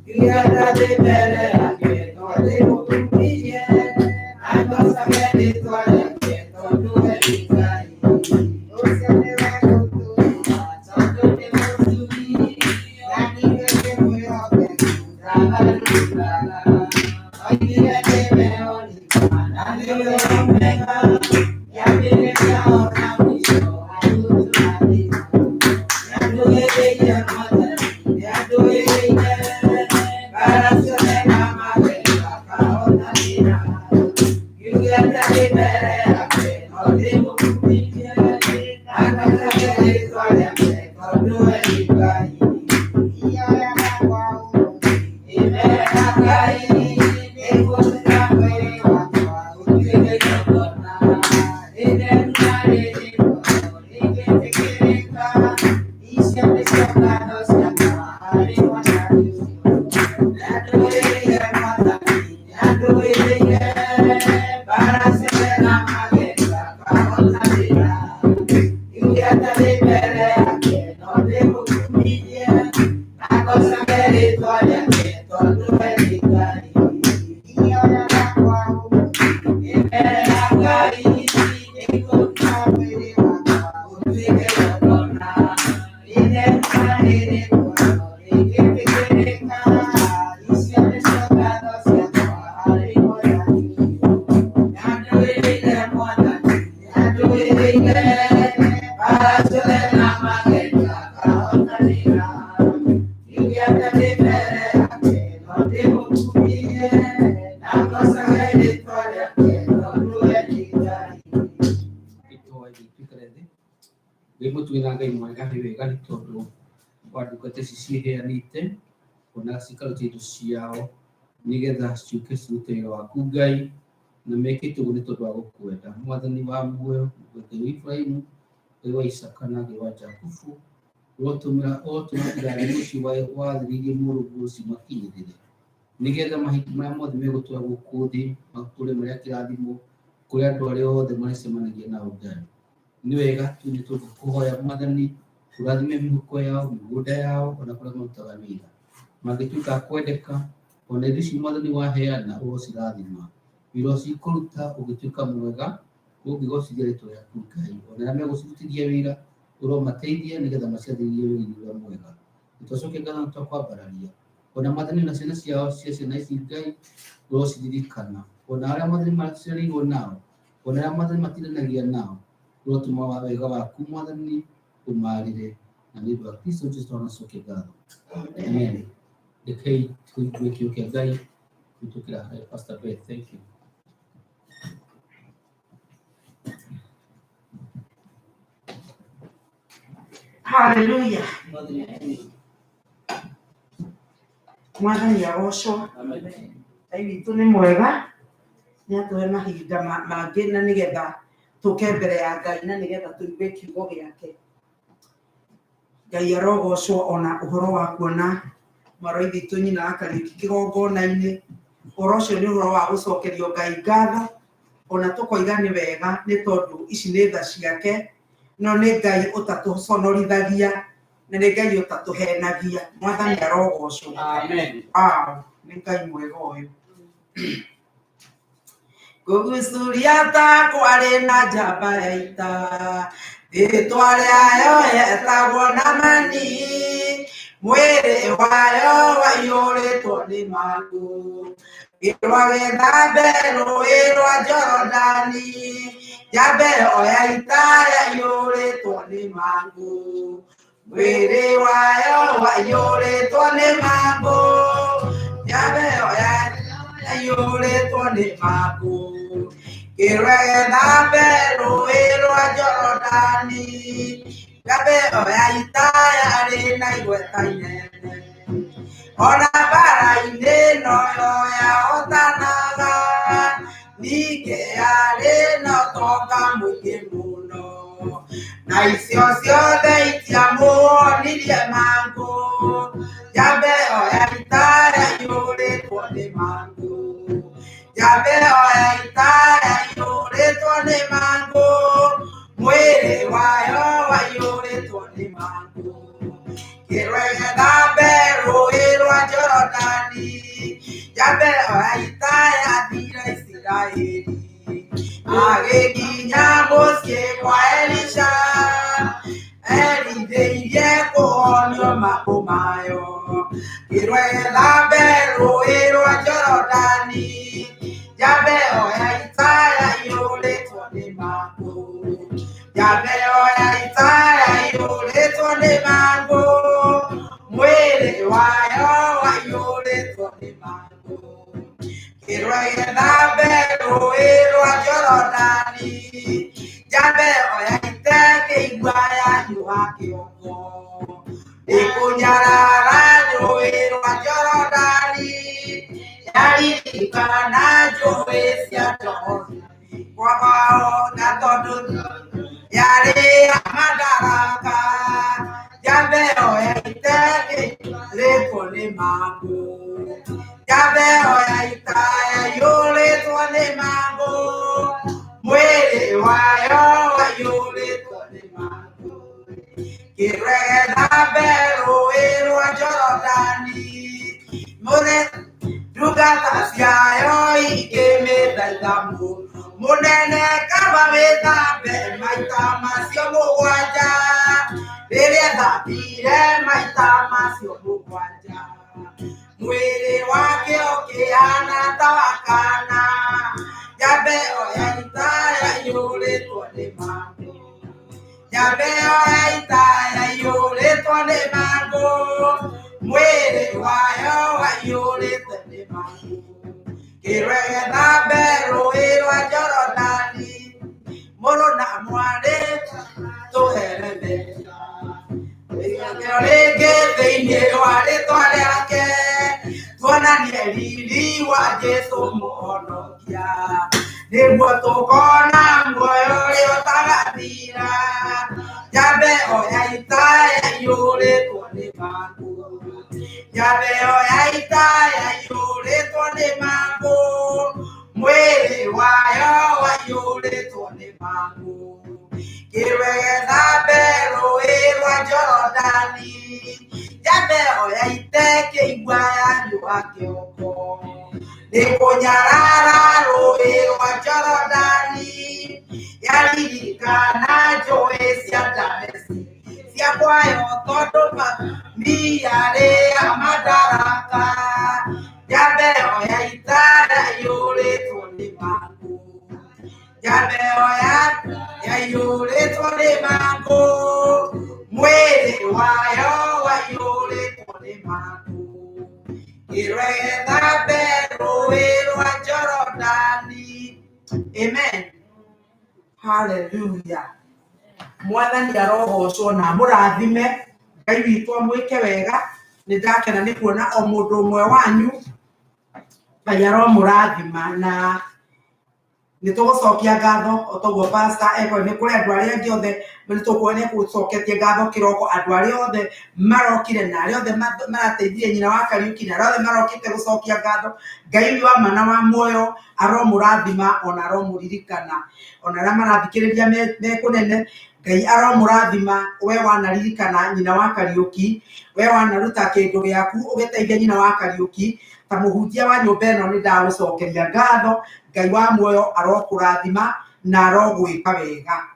Ngiuga ndĩ mbere yake no ndĩmũkumirie, na ngocage rĩĩtwa rĩake tondũ we nĩ Ngai. Ũcio nĩwe ngũtũũra tondũ nĩ mũturi, na ningĩ nĩ mwĩhokeku ndagarũraga. Oigire nĩwe Oliva na nĩwe Omega, kĩambĩrĩria ona mũico agũtũrathima. Nĩandũĩrĩire Mwathani, nĩandũĩrĩire mbaara ciothe na magerio akahotanĩra. Ngiuga ndĩ mbere yake no ndĩmũkumirie, na ngocage rĩĩtwa rĩake tondũ we nĩ Ngai. Ihoyaga kwa ũrũmwe mbere ya Ngai, nĩngũruta mwĩrĩ wakwa ũtuĩke igongona rĩtheru na rĩrĩ muoyo rĩngĩtĩkĩrĩka. Icio nĩcio ngatho ciakwa harĩ Mwathani ũcio. Nĩandũĩrĩire Mwathani, nĩandũĩrĩire mbaara ciothe na magerio akahotanĩra. Ngiuga ndĩ mbere yake no ndĩmũkumirie, na ngocage rĩĩtwa rĩake tondũ we nĩ Ngai. Ihoyaga kwa ũrũmwe mbere ya Ngai, nĩngũruta mwĩrĩ wakwa ũtuĩke igongona rĩtheru na rĩrĩ muoyo rĩngĩtĩkĩrĩka. Icio nĩcio ngatho ciakwa harĩ Mwathani ũcio. Nĩandũĩrĩire Mwathani, nĩandũĩrĩire mbaara ciothe na magerio akahotanĩra. Ngiuga ndĩ mbere yake no ndĩmũkumirie, na ngocage rĩĩtwa rĩake tondũ we nĩ Ngai. Itoe gĩtuĩkare thĩ. Ngai mũtugi na Ngai mwega, nĩ wega nĩ tondũ wa ndungata ici ciĩheanĩte ona cikaruta indo ciao nĩgetha ciũke cirute wĩra waku Ngai, na mekĩte ũguo nĩ tondũ wa gũkwenda. Mwathani wa muoyo, Ngai wa Ibrahimu, Ngai wa Isaka na Ngai wa Jakubu, ũrotũmĩra ũrotũma irathimo icio wathĩrĩirie mũrũguo cimakinyĩrĩre, nĩgetha mahinda marĩa mothe megũtũra gũkũ thĩ matũre marĩ a kĩrathimo kũrĩ andũ arĩa othe marĩcemanagia nao Ngai. Nĩ wega tu nĩ tũkũhoya Mwathani ũrathime mĩhuko yao, mĩgũnda yao, ona kũrĩa marutaga wĩra. Mangĩtuĩka a kwendeka, ona indo ici Mwathani waheana ũrocirathima. Wĩra ũcio ikũruta ũngĩtuĩka mwega, ũngĩgocithia rĩtwa rĩaku Ngai. Ona arĩa megũcirutithia wĩra, ũromateithia nĩgetha maciathĩrĩrie wĩra-inĩ ũrĩa mwega. Nĩtwacokia ngatho na twakwambararia. Ona Mwathani ona ciana ciao cia ciana ici Ngai ũrociririkana. Ona arĩa Mwathani maciarĩirwo nao, ona arĩa Mwathani matindanagia nao, ũrotũma wega waku Mwathani ũmarĩre. Na nĩ ũndũ wa Kristo Jesu twanacokia ngatho. Amen. Rekei tũigue kiugo kĩa Ngai kũhĩtũkĩra harĩ Pastor Beth. Thank you. Haleluya. Mwathani agocwo. Ngai witũ nĩ mwega, nĩ atũhe mahinda mangĩ na nĩgetha tũke mbere ya Ngai na nĩgetha tũigue kiugo gĩake. Ngai arogocwo ona ũhoro wa kuona mwarĩ witũ nyina wa Kariũki kĩgongona-inĩ. Ũhoro ũcio nĩ ũhoro wa gũcokerio Ngai ngatho, ona tũkoiga nĩ wega nĩ tondũ ici nĩ tha ciake, no nĩ Ngai ũtatũconorithagia na nĩ Ngai ũtatũhenagia. Mwathani arogocwo. Amen. Wow, nĩ Ngai mwega ũyũ. Ngũgucuria ta kwarĩ na njamba ya ita, rĩtwa rĩayo yetagwo Naamani, mwĩrĩ wayo waiyũrĩtwo nĩ mangũ. Ngĩrwo gĩthambe rũĩ rwa Jorodani, njamba ĩyo ya ita yaiyũrĩtwo nĩ mangũ. Mwĩrĩ wayo waiyũrĩtwo nĩ mangũ, njamba ĩyo ya yaiyũrĩtwo nĩ mangũ. Ngĩrwo gĩthambe rũĩ rwa Jorodani, njamba ĩyo ya ita yarĩ na igweta inene. Ona mbara-inĩ noyo yahotanaga, ningĩ yarĩ na ũtonga mũingĩ mũno. Na icio ciothe itiamuonirie mangũ, njamba ĩyo ya ita yaiyũrĩtwo nĩ mangũ. Njamba ĩyo ya ita yaiyũrĩtwo nĩ mangũ, mwĩrĩ wayo waiyũrĩtwo nĩ mangũ. Ngĩrwo gĩthambe rũĩ rwa Jorodani, njamba ĩyo ya ita yathire Isiraeli. Agĩkinya mũciĩ kwa Elisha, erithĩirie kũhonio mangũ mayo. Ngĩrwo gĩthambe rũĩ rwa Jorodani, njamba ĩyo ya ita yaiyũrĩtwo nĩ mangũ. Njamba ĩyo ya ita yaiyũrĩtwo nĩ mangũ, mwĩrĩ wayo waiyũrĩtwo nĩ mangũ. Ngĩrwo gĩthambe rũĩ rwa Jorodani, njamba ĩyo ya ita ĩkĩigua yahiũha kĩongo. Ĩkũnyarara rũĩ rwa Jorodani, yaririkana njũĩ cia Jorodani. Kwao na tondũ yarĩ ya madaraka, njamba ĩyo ya ita ĩiyũrĩtwo nĩ mangũ. Njamba ĩyo ya ita yaiyũrĩtwo nĩ mangũ, mwĩrĩ wayo waiyũrĩtwo nĩ mangũ. Ngĩrwo gĩthambe rũĩ rwa Jorodani, ndungata ciayo ikĩmĩthaitha mũnene kaba wĩthambe maita macio mũgwanja, rĩrĩa thambire maita macio mũgwanja. Mwĩrĩ wake ũkĩhana ta wa kaana, njamba ĩyo ya ita yaiyũrĩtwo nĩ mangũ. Njamba ĩyo ya ita yaiyũrĩtwo nĩ mangũ, mwĩrĩ wayo waiyũrĩtwo nĩ mangũ. Ngĩrwo gĩthambe rũĩ rwa Jorodani, mũrũ na mwarĩ tũhere mbeca. Rĩngĩ rĩngĩ thĩinĩ wa rĩtwa rĩake, tuonanie riri wa Jesũ mũhonokia. Nĩguo tũkona muoyo ũrĩa ũtagathira, njamba ĩyo ya ita yaiyũrĩtwo nĩ mangũ. Njamba ĩyo ya ita yaiyũrĩtwo nĩ mangũ, mwĩrĩ wayo waiyũrĩtwo nĩ mangũ. Ngĩrwo gĩthambe rũĩ rwa Jorodani, njamba ĩyo ya ita ĩkĩigua yahiũha kĩongo. Nĩ kũnyarara rũĩ rwa Jorodani, yaririkana njũĩ cia Dameski cia kwayo tondũ mami yarĩ ya madaraka. Njamba ĩyo ya ita yaiyũrĩtwo nĩ mangũ. Njamba ĩyo yaiyũrĩtwo nĩ mangũ, mwĩrĩ wayo Ngĩrwethambe rũĩ rwa Jorodani. Amen. Hallelujah. Mwathani arogocwo na amũrathime. Ngai witũ amwĩke wega. Nĩ ndakena nĩ kuona o mũndũ ũmwe wanyu. Ngai aromũrathima na nĩ tũgũcokia ngatho o toguo pastor ekwo. Nĩ kũrĩ andũ arĩa angĩ othe nĩ tũkuona nĩ gũcoketie ngatho kĩroko, andũ arĩa othe marokire na arĩa othe marateithirie nyina wa Kariuki na arĩa othe marokĩte gũcokia ngatho. Ngai wa ma na wa muoyo aromũrathima ona aromũririkana, ona arĩa marathikĩrĩria me kũnene, Ngai aromũrathima. We wanaririkana nyina wa Kariuki, we wanaruta kĩndũ gĩaku ũgĩteithia nyina wa Kariuki, ta mũhunjia wa nyũmba ĩno nĩ ndagũcokeria ngatho. Ngai wa muoyo arokũrathima na arogwĩka wega.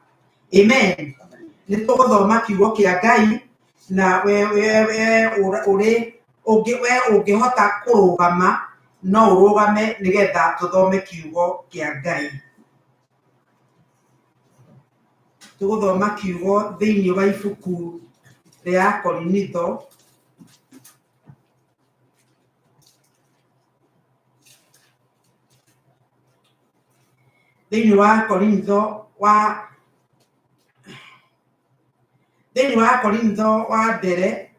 Amen. Nĩ tũgũthoma kiugo kĩa Ngai na we ũrĩ ũngĩ we ũngĩhota kũrũgama no ũrũgame nĩgetha tũthome kiugo kĩa Ngai. Tũgũthoma kiugo thĩinĩ wa ibuku rĩa Korinitho thĩinĩ wa Korintho wa thĩinĩ wa Korintho wa mbere,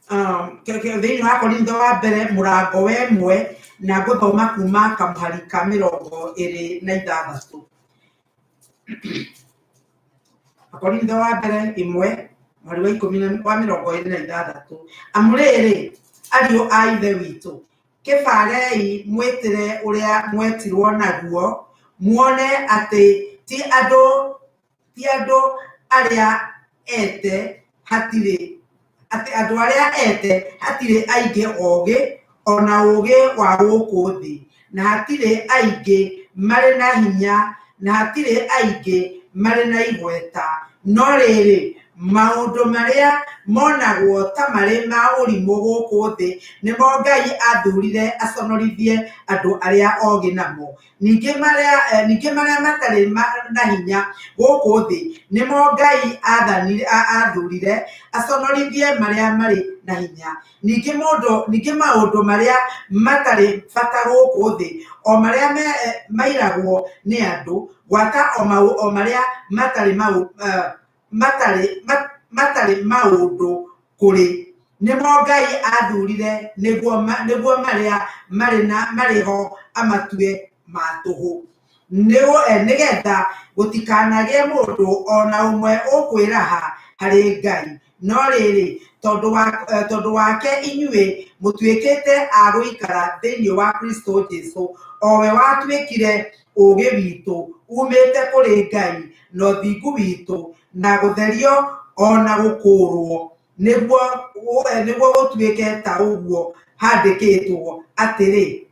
thĩinĩ wa Korintho wa mbere mũrango wa 1 na ngũthoma kuma kamũhari ka 26. Akorintho wa mbere 1 mũhari wa ikũmi na wa 26. Amu rĩrĩ, ariũ a Ithe witũ, kĩbarei mwĩtĩre ũrĩa mwetirwo naguo, muone atĩ ti andũ arĩa ete hatirĩ atĩ andũ arĩa ete hatirĩ aingĩ ogĩ ona ũgĩ wa gũkũ thĩ, na hatirĩ aingĩ marĩ na hinya, na hatirĩ aingĩ marĩ na igweta. No rĩrĩ, maũndũ marĩa monagwo ta marĩ ma ũrimũ gũkũ thĩ nĩmo Ngai athurire aconorithie andũ arĩa ogĩ namo. Ningĩ marĩa matarĩ na hinya gũkũ thĩ nĩmo Ngai athurire aconorithie marĩa marĩ na hinya. Ningĩ maũndũ marĩa matarĩ bata gũkũ thĩ, o marĩa mairagwo nĩ andũ, gwata o marĩa matarĩ maũndũ kũrĩ, nĩmo Ngai athurire nĩguo marĩa marĩ ho amatue ma tũhũ, nĩgetha gũtikanagĩe mũndũ ona ũmwe ũkwĩraha harĩ Ngai. No rĩrĩ, tondũ wake inyuĩ mũtuĩkĩte a gũikara thĩinĩ wa Kristo Jesu, o we watuĩkire ũũgĩ witũ umĩte kũrĩ Ngai, na ũthingu witũ, na gũtherio, ona gũkũũrwo, nĩguo gũtuĩke ta ũguo handĩkĩtwo atĩrĩ,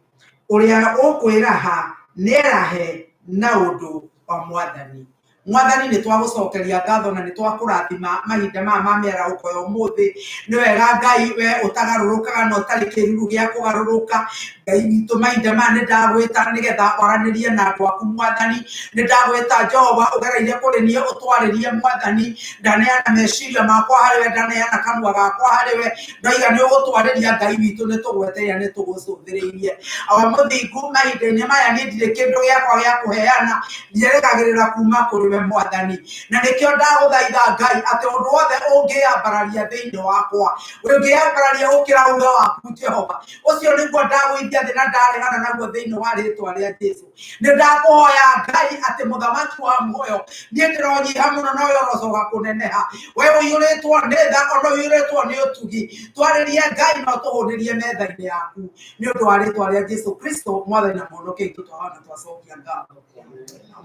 ũrĩa ũkwĩraha nĩerahe na ũndũ wa Mwathani. Mwathani, nĩ twagũcokeria ngatho na nĩ twakũrathima mahinda maya ma mĩarahũko ya ũmũthĩ. Nĩ wega Ngai, we ũtagarũrũkaga na ũtarĩ kĩruru gĩa kũgarũrũka. Ngai witũ, mahinda maya nĩ ndagwĩta nĩgetha waranĩrie na andũ aku. Mwathani, nĩ ndagwĩta Jehova ũgereire kũrĩ niĩ ũtwarĩrie. Mwathani, ndaneana meciria makwa harĩ we, ndaneana kanua gakwa harĩ we, ndoiga nĩ ũgũtwarĩria. Ngai witũ, nĩ tũgwetereire, nĩ tũgũcũthĩrĩirie. Awa mũthingu, mahinda-inĩ maya niĩ ndirĩ kĩndũ gĩakwa gĩa kũheana, njĩrĩgagĩrĩra kuma kũrĩ we Mwathani, na nĩkĩo ndagũthaitha Ngai atĩ ũndũ wothe ũngĩambararia thĩinĩ wakwa, ũngĩambararia gũkĩra uge waku Jehova, ũcio nĩguo ndagũithia thĩ na ndaregana naguo thĩinĩ wa rĩtwa rĩa Jesu. Nĩ ndakũhoya Ngai atĩ mũthamaki wa muoyo, niĩ ndĩronyiha mũno no we ũrocoka kũneneha. We ũiyũrĩtwo nĩ tha ona ũiyũrĩtwo nĩ ũtugi, twarĩrie Ngai na ũtũhũnĩrie metha-inĩ yaku, nĩ ũndũ wa rĩtwa rĩa Jesu Kristo, Mwathani na Mũhonokia witũ, twahona twacokia ngatho.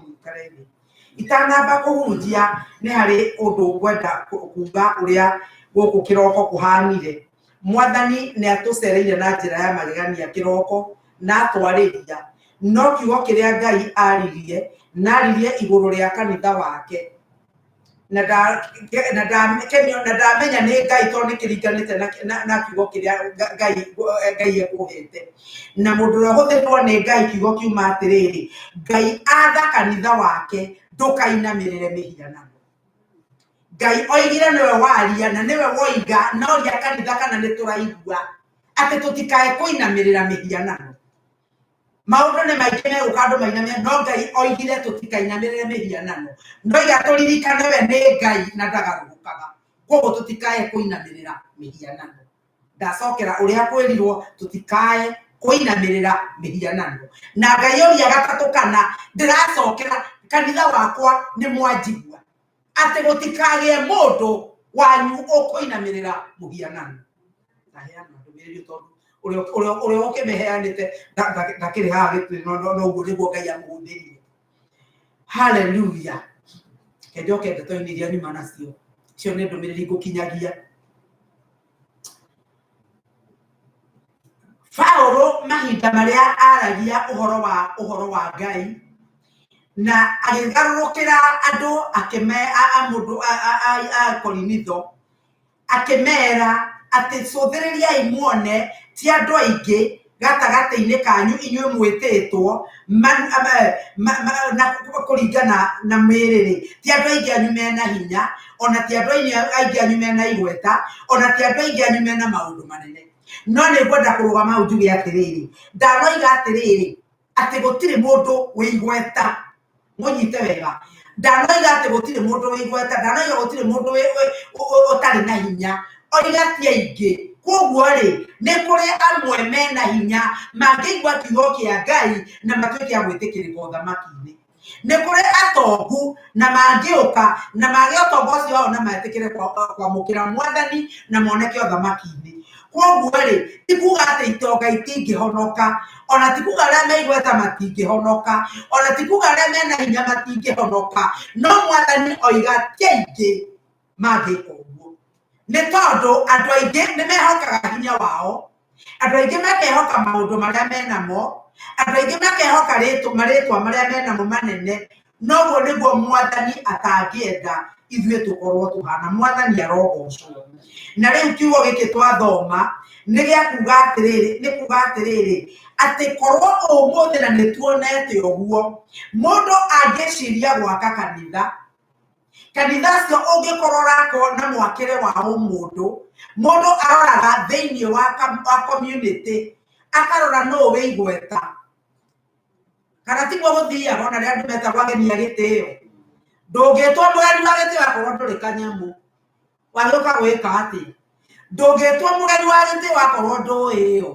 Mũikare thĩ. Itanamba kũhunjia, nĩ harĩ ũndũ ngwenda kuga ũrĩa gũkũ kĩroko kũhanire. Mwathani nĩ atũcereire na njĩra ya magegania kĩroko na atwarĩria, no kiugo kĩrĩa Ngai aririe na aririe igũrũ rĩa kanitha wake na ndamenya nĩ Ngai tondũ nĩ kĩringanĩte na kiugo kĩrĩa Ngai ekũhete na mũndũ ũrĩa ũhũthĩrwo nĩ Ngai. Kiugo kiuma atĩrĩrĩ, Ngai atha kanitha wake ndũkainamĩrĩre mĩhianano. Ngai oigire nĩwe waria na nĩwe woiga na oria kanitha kana nĩ tũraigua atĩ tũtikae kũinamĩrĩra mĩhianano. Maũndũ nĩ maingĩ megũka andũ mainamĩrĩre, no Ngai oigire tũtikainamĩrĩre mĩhianano. Ndoiga tũririkane we nĩ Ngai na ndagarũrũkaga, koguo tũtikae kũinamĩrĩra mĩhianano. Ndacokera ũrĩa kwĩrirwo tũtikae kũinamĩrĩra mĩhianano. Na Ngai oria gatatũ kana ndĩracokera kanitha wakwa nĩ mwanjigua atĩ gũtikagĩe mũndũ wanyu ũkũinamĩrĩra mũhianano. Ndaheana ndũmĩrĩri tondũ ũrĩa ũkĩmĩheanĩte ndakĩrĩ haha gĩtĩ, no ũguo nĩguo Ngai amũhũthĩrire. Haleluya. Reke njoke ndeto-inĩ iria nyuma nacio, icio nĩ ndũmĩrĩri ngũkinyagia. Paulo mahinda marĩa aragia ũhoro wa Ngai na agĩgarũrũkĩra andũ akĩme a mũndũ a Korinitho akĩmera atĩ cũthĩrĩriai muone ti andũ aingĩ gatagatĩ-inĩ kanyu inyuĩ mwĩtĩtwo na kũringana na mĩĩrĩ-rĩ, ti andũ aingĩ anyu mena hinya, ona ti andũ aingĩ anyu mena igweta, ona ti andũ aingĩ anyu mena maũndũ manene. No nĩ ngwenda kũrũgama hau njuge atĩrĩrĩ, ndanoiga atĩrĩrĩ, atĩ gũtirĩ mũndũ wĩ igweta, mũnyite wega, ndanoiga atĩ gũtirĩ mũndũ wĩ igweta, ndanoiga gũtirĩ mũndũ ũtarĩ na hinya, oiga ti aingĩ. Koguo rĩ, nĩ kũrĩ amwe mena hinya mangĩigua kiugo kĩa Ngai na matuĩke a gwĩtĩkĩrĩka ũthamaki-inĩ. Nĩ kũrĩ atongu na mangĩũka na mage ũtonga ũcio wao na metĩkĩre kwamũkĩra mwathani na moneke ũthamaki-inĩ. Koguo rĩ, ti kuga atĩ itonga itingĩhonoka, ona ti kuga arĩa me igweta matingĩhonoka, ona ti kuga arĩa mena hinya matingĩhonoka, no mwathani oiga ti aingĩ mangĩka ũguo. Nĩ tondũ andũ aingĩ nĩ mehokaga hinya wao, andũ aingĩ makehoka maũndũ marĩa menamo, andũ aingĩ makehoka marĩtwa marĩa menamo manene, noguo nĩguo mwathani atangĩenda ithuĩ tũkorwo tũhana. Mwathani arogocwo. Na rĩu kiugo gĩkĩ twathoma nĩ gĩa kuga atĩrĩrĩ, nĩ kuga atĩrĩrĩ, atĩ korwo ũmũthĩ na nĩ tuonete ũguo, mũndũ angĩciria gwaka kanitha, kanitha ũcio ũngĩkorwo ũrakwo na mwakĩre wa ũmũndũ, mũndũ aroraga thĩinĩ wa community, akarora nũũ wĩ igweta. Kana tiguo gũthiaga ona rĩrĩa andũ metagwo ageni a gĩtĩo. Ndũngĩtwo mũgeni wa gĩtĩo akorwo ndũrĩ kanyamũ. Wagĩũka gwĩka atĩa? Ndũngĩtwo mũgeni wa gĩtĩo akorwo ndũĩo.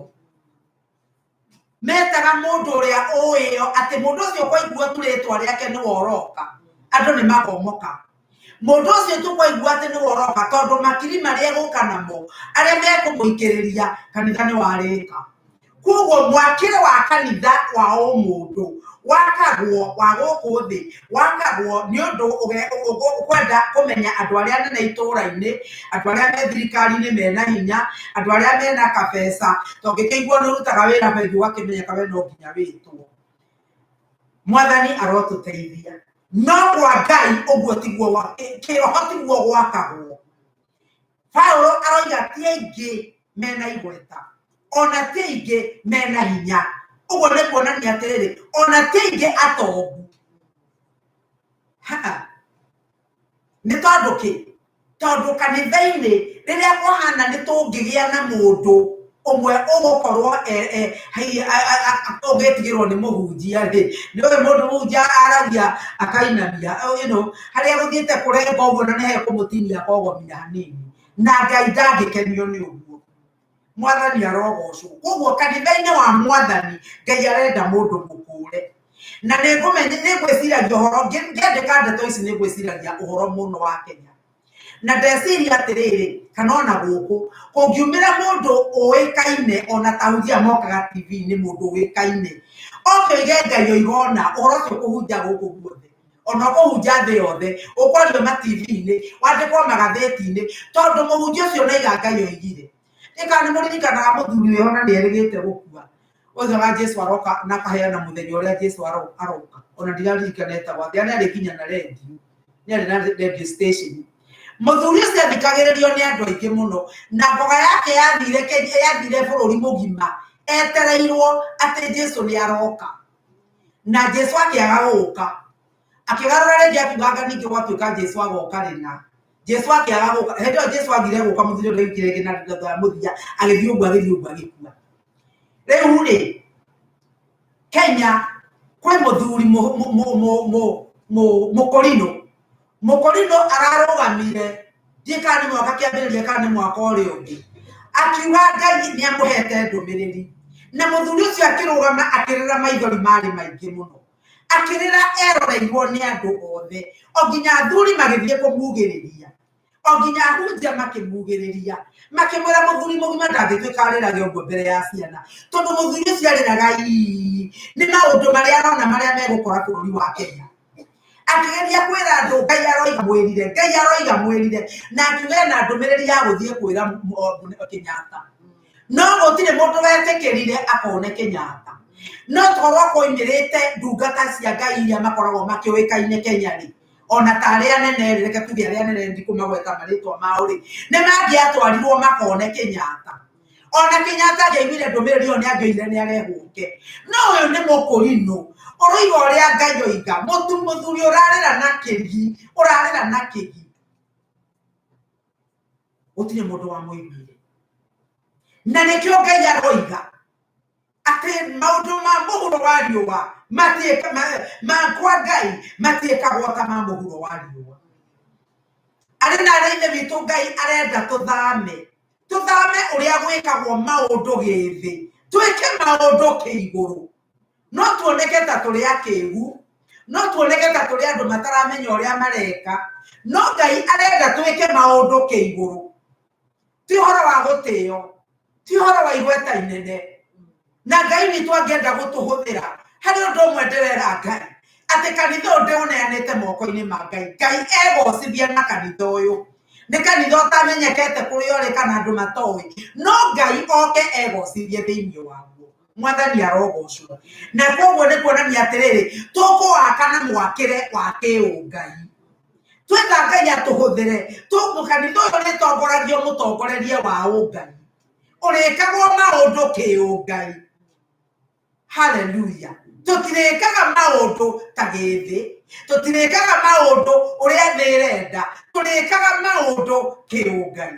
Metaga mũndũ ũrĩa ũĩo atĩ mũndũ ũcio kwaigua tu rĩtwa rĩake nĩwe ũroka, andũ nĩ makomoka. Mũndũ ũcio tu kwaigua atĩ nĩwe ũroka, tondũ makiri marĩa egũka namo, arĩa mekũmũikĩrĩria kanitha nĩ warĩka. Koguo mwakĩre wa kanitha wa ũmũndũ wakagwo wa gũkũ thĩ, wakagwo nĩ ũndũ ũkwenda kũmenya andũ arĩa anene itũra-inĩ, andũ arĩa me thirikari-inĩ mena hinya, andũ arĩa mena kabeca, to ũngĩkĩigua nĩ ũrutaga wĩra bengi ũgakĩmenyeka we no nginya wĩtwo. Mwathani arotũteithia. No kwa Ngai ũguo tiguo kĩroho tiguo gwakagwo. Paulo aroiga ti aingĩ mena igweta, ona ti aingĩ mena hinya. Ũguo nĩ kuonania atĩrĩrĩ, ona ti aingĩ atongu. Ha. Nĩ tondũ kĩ? Tondũ kanitha-inĩ rĩrĩa kwahana nĩ tũngĩgĩa na mũndũ ũmwe ũgũkorwo ũngĩtigĩrwo nĩ mũhunjia rĩ, nĩ ũĩ mũndũ mũhunjia aragia akainamia, harĩa gũthiĩte kũrenga ũguo na nĩ hekũmũtinia akogomia hanini, na Ngai ndangĩkenio nĩ ũguo. Mwathani arogocwo. Koguo kanitha-inĩ wa mwathani Ngai arenda mũndũ mũkũre. Na nĩ ngwĩciragia ũhoro, ngĩandĩka ndeto ici nĩ ngwĩciragia ũhoro mũno wa Kenya. Na ndeciria atĩrĩrĩ, kana ona gũkũ, kũngiumĩra mũndũ ũĩkaine ona ta ahunjia mokaga TV-inĩ mũndũ ũĩkaine, oke oige Ngai oiga ũna, ũhoro ũcio ũkũhunja gũkũ guothe, ona ũkũhunja thĩ yothe, ũkwario ma TV-inĩ, wandĩkwo magathĩti-inĩ, tondũ mũhunjia ũcio nĩaiga Ngai oigire. Nĩ kana nĩ mũririkanaga mũthuri wĩho na nĩ erĩgĩte gũkua, oigaga Jesu aroka na akaheana mũthenya ũrĩa Jesu aroka, ona ndiraririkana etagwo atĩa, nĩ arĩ nginya na rendio, nĩ arĩ na radio station. Mũthuri ũcio athikagĩrĩrio nĩ andũ aingĩ mũno, na mboga yake yathire Kenya, yathire bũrũri mũgima, etereirwo atĩ Jesu nĩ aroka. Na Jesu akĩaga gũka. Akĩgarũra rĩngĩ akiuga anga ningĩ gwatuĩka Jesu agoka rĩna. Jesu akĩaga gũka. Hĩndĩ ĩyo Jesu agire gũka mũthuri ũrĩa wĩkire ĩngĩ na thutha wa mũthia agĩthiĩ ũguo agĩthiĩ ũguo agĩkua. Rĩu rĩ, Kenya kwĩ mũthuri mũkorino. Mũkorino ararũgamire ndiĩ kana nĩ mwaka kĩambĩrĩria kana nĩ mwaka ũrĩa ũngĩ, akiuga Ngai nĩ amũhete ndũmĩrĩri. Na mũthuri ũcio akĩrũgama akĩrĩra, maithori marĩ maingĩ mũno, akĩrĩra eroreirwo nĩ andũ othe, o nginya athuri magĩthiĩ kũmugĩrĩria, o nginya ahunjia makĩmugĩrĩria, makĩmwĩra mũthuri mũgima ndangĩtuĩka arĩrage ũguo mbere ya ciana, tondũ mũthuri ũcio arĩraga ii nĩ maũndũ marĩa arona marĩa megũkora bũrũri wa Kenya. Akĩgeria kwĩra andũ Ngai aroiga mwĩrire, Ngai aroiga mwĩrire, na akiuga ena ndũmĩrĩri ya gũthiĩ kwĩra Kenyatta, no gũtirĩ mũndũ wetĩkĩrire akone Kenyatta. No tkorwo kwoimĩrĩte ndungata cia Ngai iria makoragwo makĩũĩkaine Kenya rĩ, ona ta arĩa anene rĩ, reke tuge arĩa anene, ndikũmagweta marĩtwa mao rĩ, nĩ mangĩatwarirwo makone Kenyatta. Ona Kenyatta angĩaiguire ndũmĩrĩri ĩyo nĩ angĩoigire nĩ arehũke. No ũyũ nĩ mũkũrinũ ũroiga ũrĩa Ngai oiga, mũtu mũthuri ũrarĩra na kĩgi, ũrarĩra na kĩgi, gũtirĩ mũndũ wamũiguire. Na nĩkĩo Ngai aroiga atĩ maũndũ ma mũhuro wa riũa matiĩka ma kwa Ngai matiĩkagwo ta ma mũhuro wa riũa. Arĩ na arĩa ithe witũ, Ngai arenda tũthame, tũthame ũrĩa gwĩkagwo maũndũ gĩthĩ, twĩke maũndũ kĩigũrũ. No tuoneke ta tũrĩ akĩgu, no tuoneke ta tũrĩ andũ mataramenya ũrĩa mareka, no Ngai arenda twĩke maũndũ kĩigũrũ. Ti ũhoro wa gũtĩo, ti ũhoro wa igweta inene, na Ngai witũ angĩenda gũtũhũthĩra harĩ ũndũ ũmwe. Ndĩrera Ngai atĩ kanitha ũyũ ndĩũneanĩte moko-inĩ ma Ngai. Ngai egocithia na kanitha ũyũ. Nĩ kanitha ũtamenyekete kũrĩa ũrĩ kana andũ matoĩ, no Ngai oke egocithie thĩinĩ waguo. Mwathani arogocwo. Na koguo nĩ kuonania atĩrĩrĩ, tũkũwaka na mwakĩre wa kĩũngai. Twenda Ngai atũhũthĩre, kanitha ũyũ ũrĩtongoragio mũtongorerie wa ũngai, ũrĩkagwo maũndũ kĩũngai. Haleluya! Tũtirĩkaga maũndũ ta gĩthĩ, tũtirĩkaga maũndũ ũrĩa thĩ ĩrenda, tũrĩkaga maũndũ kĩũngai.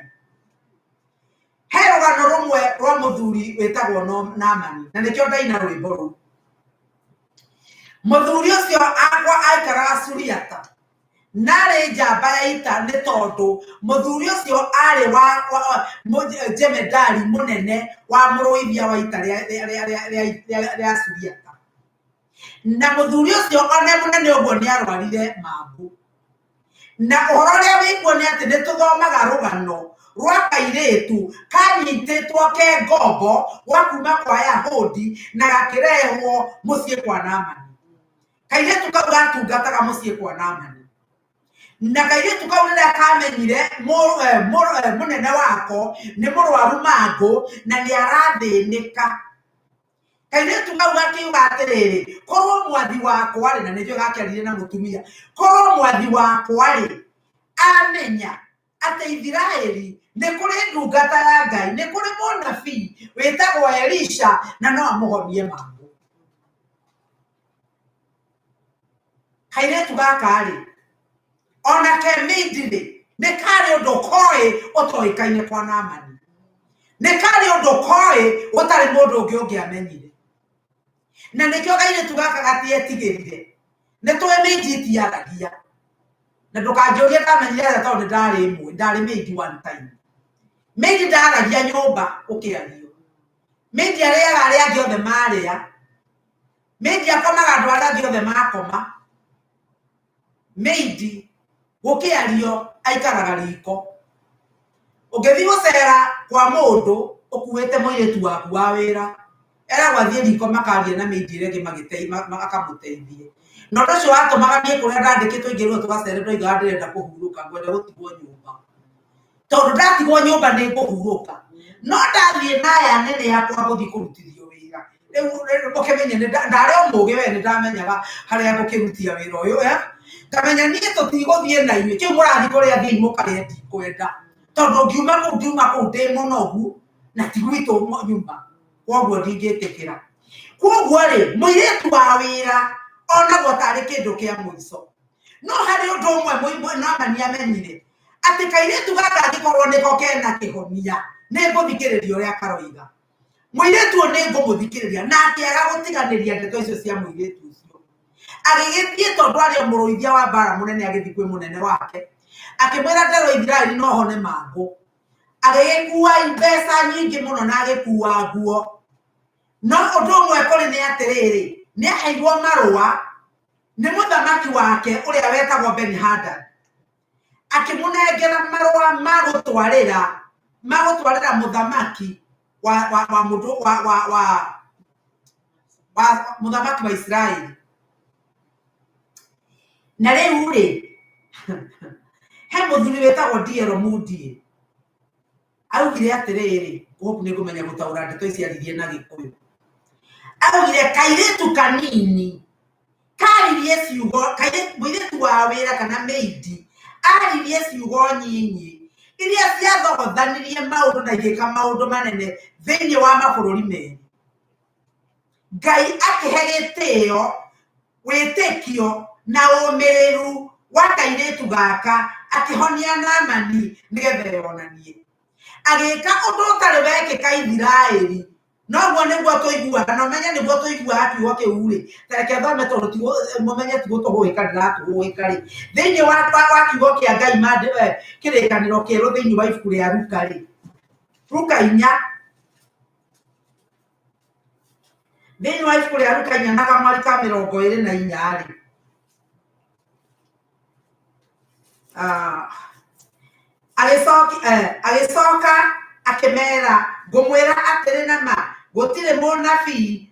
He rũgano rũmwe rwa mũthuri wĩtagwo Naamani, na nĩkĩo ndaina rwĩmbo rũu. Mũthuri ũcio akwa aikaraga Suriata, na arĩ njamba ya ita, nĩ tondũ mũthuri ũcio arĩ wa jemedari mũnene wa mũrũithia wa ita rĩa Suriata. Na mũthuri ũcio one mũnene ũguo nĩ arwarire mangũ. Na ũhoro ũrĩa wĩkuo nĩ atĩ nĩ tũthomaga rũgano rwa kairĩtu kanyitĩtwo ke ngombo gwa kuma kwa Yahudi na gakĩrehwo mũciĩ kwa Naamani. Kairĩtu kau gatungataga mũciĩ kwa Naamani. Na kairĩtu kau rĩrĩa kamenyire mũnene wako nĩ mũrwaru mangũ na nĩ arathĩnĩka, kairĩtu kau gakiuga atĩrĩrĩ, korwo mwathi wakwa rĩ, na nĩkĩo gakĩaririe na mũtumia, korwo mwathi wakwa rĩ amenya atĩ Isiraeli nĩ kũrĩ ndungata ya Ngai, nĩ kũrĩ mũnabii wĩtagwo Elisha, na no amũhonie mangũ. Kairĩtu gaka rĩ, ona ke mĩindi-rĩ, nĩ karĩ ũndũ koĩ ũtoĩkaine kwa Naamani, nĩ karĩ ũndũ koĩ gũtarĩ mũndũ ũngĩ ũngĩamenyire. Na nĩkĩo kairĩtu gaka gatietigĩrire. Nĩ tũĩ mĩindi itiaragia, na ndũkanjũrie ndamenyire atĩa, tondũ nĩ ndarĩ ĩmwe, ndarĩ mĩindi one time. Mĩindi ndaragia nyũmba ũkĩario, mĩindi arĩaga arĩa angĩ othe marĩa, mĩindi akomaga andũ arĩa angĩ othe makoma. Mĩindi gũkĩario aikaraga riko. Ũngĩthiĩ gũcera kwa mũndũ ũkuĩte mũirĩtu waku wa wĩra, eragwo athiĩ riko makarie na mĩindi ĩrĩa ĩngĩ akamũteithie. Na ũndũ ũcio watũmaga niĩ kũrĩa ndandĩkĩtwo ingĩrwo tũgacere, ndoigaga ndĩrenda kũhurũka, ngwenda gũtigwo nyũmba, tondũ ndatigwo nyũmba nĩ ngũhurũka. No ndathiĩ na aya anene akwa ngũthiĩ kũrutithio wĩra. Rĩu ũkĩmenye nĩ ndarĩ o mũgĩ we, nĩ ndamenyaga harĩa ngũkĩrutia wĩra ũyũ, eh? Ngamenya niĩ tũtigũthiĩ na inyuĩ kĩu mũrathiĩ kũrĩa, thiĩi mũkarĩe, ndikwenda, tondũ ngiuma kũu, ngiuma kũu ndĩ mũnogu na ti gwitũ nyuma, koguo ndingĩtĩkĩra. Koguo rĩ, mũirĩtu wa wĩra onagwo tarĩ kĩndũ kĩa mũico. No harĩ ũndũ ũmwe Naamani amenyire. Atĩ kairĩtu gaka angĩkorwo nĩko kena kĩhonia, nĩ ngũthikĩrĩria ũrĩa karoiga. Mũirĩtu ũyũ nĩ ngũmũthikĩrĩria, na akĩaga gũtiganĩria ndeto icio cia mũirĩtu ũcio. Agĩgĩthiĩ tondũ arĩ o mũrũithia wa mbara mũnene, agĩthiĩ kwĩ mũnene wake, akĩmwĩra nderwo Isiraeli no hone mangũ. Agĩgĩkua mbeca nyingĩ mũno na agĩkua nguo. No ũndũ ũmwe kũrĩ nĩ atĩrĩrĩ, nĩ aheirwo marũa nĩ mũthamaki wake ũrĩa wetagwo Ben-Hadad. Akĩmũnengera marũa ma gũtwarĩra mũthamaki wa wa wa mũndũ wa wa wa wa mũthamaki wa Isiraeli. Na rĩu rĩ, he mũthuri wĩtagwo D.L. Moody augire atĩrĩrĩ, hope nĩ ngũmenya gũtaũra ndeto ici aririe na Gĩkũyũ. Augire kairĩtu kanini karirie ciugo, mũirĩtu wa wĩra kana maid aririe ciugo nyinyi iria ciathogothanirie maũndũ na igĩka maũndũ manene thĩinĩ wa mabũrũri merĩ. Ngai akĩhe gĩtĩo, wĩtĩkio na ũmĩrĩru wa kairĩtu gaka, akĩhonia Naamani nĩgetha eyonanie. Agĩka ũndũ ũtarĩ wekĩka Isiraeli. Noguo nĩguo tũiguaga, na ũmenye nĩguo tũiguaga kiugo kĩu rĩ, ta reke thome tondũ mũmenye ti gũtũhũĩka ndĩratũhũĩka rĩ. Thĩinĩ wa kiugo kĩa Ngai kĩrĩkanĩro kĩerũ thĩinĩ wa ibuku rĩa Luka rĩ, Luka inya, thĩinĩ wa ibuku rĩa Luka inya na kamwari ka mĩrongo ĩrĩ na inya rĩ, agĩcoka akĩmera, ngũmwĩra atĩrĩ na ma, gũtirĩ mũnabii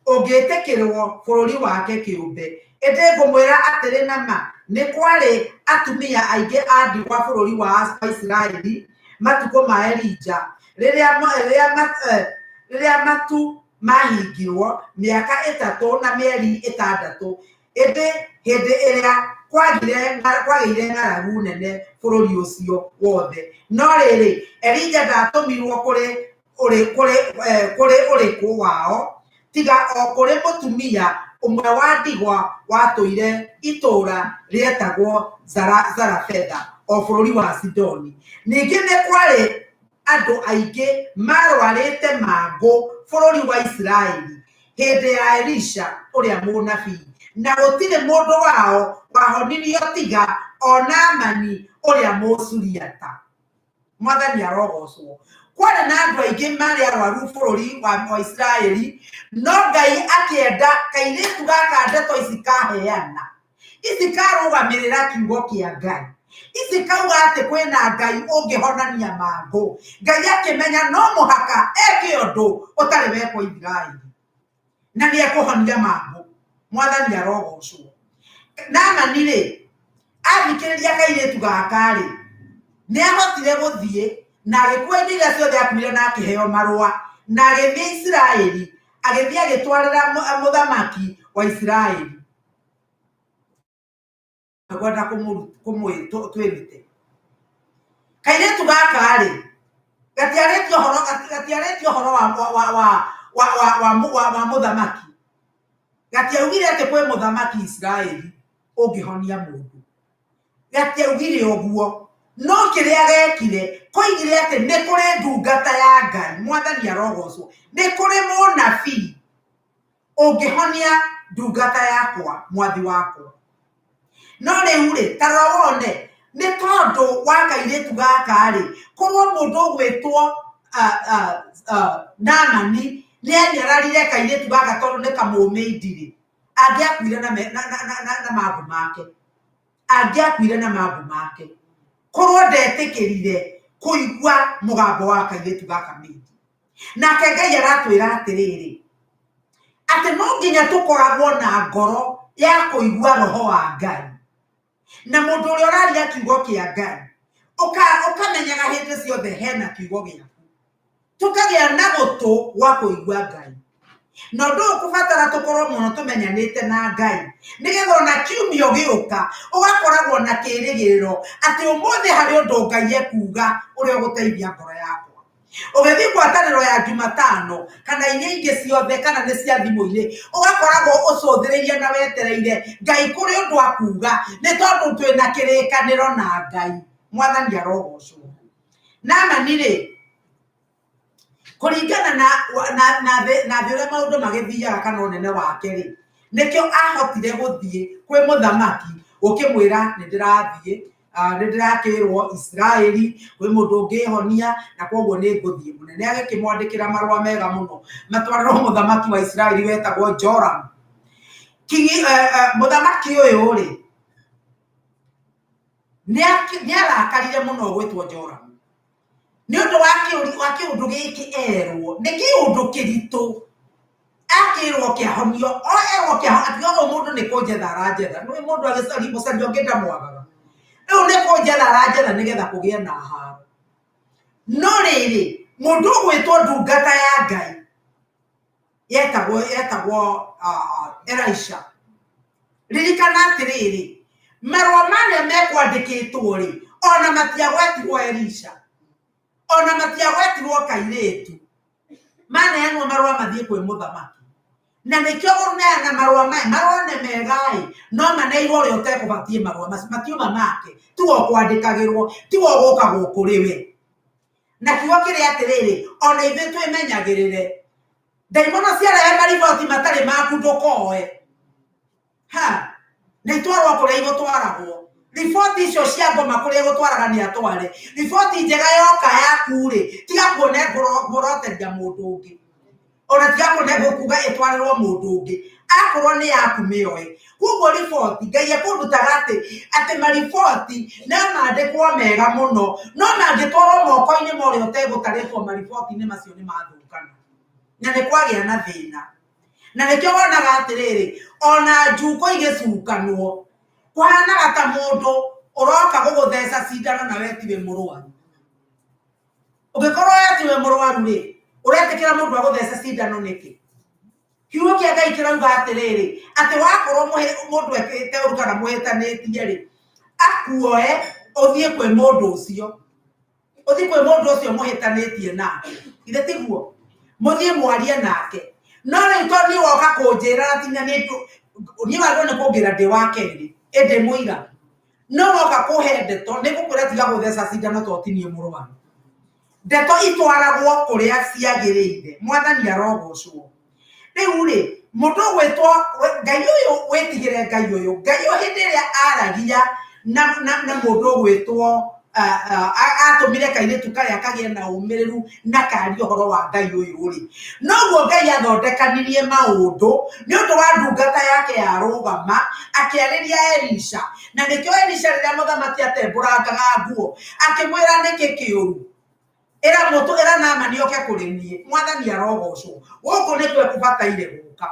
ũngĩtĩkĩrwo bũrũri wake kĩũmbe. Ĩndĩ ngũmwĩra atĩrĩ na ma, nĩ kwarĩ atumia aingĩ a ndigwa bũrũri wa Isiraeli matukũ ma Elija, rĩrĩa matu mahingirwo mĩaka ĩtatũ na mĩeri ĩtandatũ, ĩndĩ hĩndĩ ĩrĩa kwagĩire ng'aragu nene bũrũri ũcio wothe. No rĩrĩ, Elija ndatũmirwo kũrĩ ũrĩkũ wao, tiga o kũrĩ mũtumia ũmwe wa ndigwa watũire itũũra rĩetagwo Zarefetha, o bũrũri wa Sidoni. Ningĩ nĩ kwarĩ andũ aingĩ marwarĩte mangũ bũrũri wa Isiraeli hĩndĩ ya Elisha ũrĩa mũnabii, na gũtirĩ mũndũ wao wahonirio tiga o Naamani ũrĩa Mũsuriata. Mwathani arogocwo. Kwarĩ na andũ aingĩ marĩ arwaru bũrũri wa Isiraeli, no Ngai akĩenda kairĩtu gaka ndeto ici kaheana, ici karũgamĩrĩra kiugo kĩa Ngai, ici kauga atĩ kwĩna Ngai ũngĩhonania mangũ. Ngai akĩmenya no mũhaka eke ũndũ ũtarĩ wekwo Isiraeli, na nĩ ekũhonia mangũ. Mwathani arogocwo. Naamani rĩ, athikĩrĩria kairĩtu gaka rĩ, nĩ ahotire gũthiĩ na agĩkua indo iria ciothe akuire na akĩheo marũa, na agĩthiĩ Isiraeli, agĩthiĩ agĩtwarĩra mũthamaki wa Isiraeli. Ngwenda twĩrute. Kairĩtu gaka rĩ, gatiarĩtie ũhoro wa mũthamaki. Gatiaugire atĩ kwĩ mũthamaki Isiraeli ũngĩhonia mũndũ. Gatiaugire ũguo. No kĩrĩa gekire, koigire atĩ nĩ kũrĩ ndungata ya Ngai, Mwathani arogocwo, nĩ kũrĩ mũnabii ũngĩhonia ndungata yakwa, mwathi wakwa. No rĩu rĩ, ta rora wone, nĩ tondũ wa kairĩtu gaka rĩ, korwo mũndũ ũgwĩtwo Naamani nĩ anyararire kairĩtu gaka tondũ nĩ kamũmĩindi rĩ, angĩakuire na mangũ make. Angĩakuire na mangũ make. Korwo ndetĩkĩrire kũigua mũgambo wa kairĩtu gaka mĩindi. Nake Ngai aratwĩra atĩrĩrĩ, atĩ no nginya tũkoragwo na ngoro ya kũigua roho wa Ngai. Na mũndũ ũrĩa ũraria kiugo kĩa Ngai, ũkamenyaga hĩndĩ ciothe hena kiugo gĩaku. Tũkagĩa na gũtũ gwa kũigua Ngai. Na ũndũ ũyũ ũkũbatara tũkorwo mũno tũmenyanĩte na Ngai, nĩgetha ona kiumia ũgĩũka, ũgakoragwo na kĩrĩgĩrĩro atĩ ũmũthĩ harĩ ũndũ Ngai ekuga ũrĩa ũgũteithia ngoro yakwa. Ũgĩthiĩ ngwatanĩro ya Jumatano kana iria ingĩ ciothe kana nĩ cia thimũ-inĩ, ũgakoragwo ũcũthĩrĩirie na wetereire Ngai kũrĩ ũndũ akuga, nĩ tondũ twĩna kĩrĩkanĩro na Ngai. Mwathani arogocwo. Naamani rĩ, kũringana na na na thĩ na thĩ ũrĩa maũndũ magĩthiaga kana ũnene wake rĩ, nĩkĩo ahotire gũthiĩ kwĩ mũthamaki gũkĩmwĩra nĩ ndĩrathiĩ, nĩ ndĩrakĩrwo Isiraeli kwĩ mũndũ ũngĩhonia na koguo nĩ ngũthiĩ. Mũnene agĩkĩmwandĩkĩra marũa mega mũno matwarĩrwo mũthamaki wa Isiraeli wetagwo Joram. Kingi, mũthamaki ũyũ rĩ, nĩ arakarire mũno gwĩtwo Joram nĩ ũndũ wa wa kĩũndũ gĩkĩ erwo nĩ kĩũndũ kĩritũ akĩrwo kĩahonio o erwo kĩahonio atiga ũyũ mũndũ nĩ kũnjetha aranjetha nĩ mũndũ agĩcaria mũcaria ũngĩ ndamwagaga rĩu nĩ kũnjetha aranjetha nĩgetha kũgĩe na haro. No rĩrĩ, mũndũ ũgwĩtwo ndungata ya Ngai yetagwo Elisha, ririkana atĩrĩrĩ, marũa marĩa mekwandĩkĩtwo rĩ, ona matiagwetirwo Elisha, ona matiagwetirwo kairĩtu, maneanwo marũa mathiĩ kwĩ mũthamaki. Na nĩkĩo gũneana marũa maya, marũa nĩ mega-ĩ, no maneirwo ũrĩa ũtekũbatiĩ marũa macio, matiuma make, tiwe ũkwandĩkagĩrwo, tiwe ũgũkagwo kũrĩ we. Na kiugo kĩrĩa atĩrĩrĩ, ona ithuĩ twĩmenyagĩrĩre, ndaimono ciarehe mariboti matarĩ maku ndũkoe. Ha, na itwarwo kũrĩa igũtwaragwo. Riboti icio cia ngoma kũrĩa igũtwaraga nĩ atware. Riboti njega yoka yaku rĩ, tiga kuona kuoroteria mũndũ ũngĩ. Ona tiga kuona kuga ĩtwarĩrwo mũndũ ũngĩ. Akorwo nĩ yaku mĩoe. Koguo riboti, Ngai ekũndutaga atĩ mariboti no mandĩkwo mega mũno, no mangĩtwarwo moko-inĩ ma ũrĩa ũtegũtarĩtwo mariboti-inĩ macio nĩ mathũkana. Na nĩ kwagĩa na thĩna. Na nĩkĩo wonaga atĩrĩrĩ, ona njukũ igĩcukanwo, kũhanaga ta mũndũ ũroka gũgũtheca cindano na we tiwe mũrwaru. Ũngĩkorwo we tiwe mũrwaru rĩ, ũretĩkĩra mũndũ agũthece cindano nĩkĩ? Kiugo kĩa Ngai kĩrauga atĩrĩrĩ, atĩ wakorwo mũndũ ekĩte ũru kana mũhĩtanĩtie rĩ, akuoe ũthiĩ kwĩ mũndũ ũcio. Ũthiĩ kwĩ mũndũ ũcio mũhĩtanĩtie nake. Githĩ tiguo? Mũthiĩ mwarie nake. No rĩu tondũ niĩ woka kũnjĩra na tinya niĩ niĩ wagĩrĩirwo nĩ kũngĩra ndĩ wa kerĩ, ĩndĩ mũira. No woka kũhe ndeto, nĩ ngũkwĩra tiga gũtheca cindano tondũ ti niĩ mũrwaru. Ndeto itwaragwo kũrĩa ciagĩrĩire. Mwathani arogocwo. Rĩu rĩ, mũndũ ũgwĩtwo Ngai ũyũ, wĩtigĩre Ngai ũyũ. Ngai ũyũ hĩndĩ ĩrĩa aragia na mũndũ ũgwĩtwo atũmire kairĩtu karĩa kagĩe na ũmĩrĩru na karie ũhoro wa Ngai ũyũ rĩ, noguo Ngai athondekanirie maũndũ nĩ ũndũ wa ndungata yake yarũgama akĩarĩria Elisha. Na nĩkĩo Elisha rĩrĩa mũthamaki atembũrangaga nguo akĩmwĩra nĩkĩ kĩũru, ĩra mũtũ ĩra Naamani oke kũrĩ niĩ. Mwathani arogocwo. Gũkũ nĩkuo ekũbataire gũka.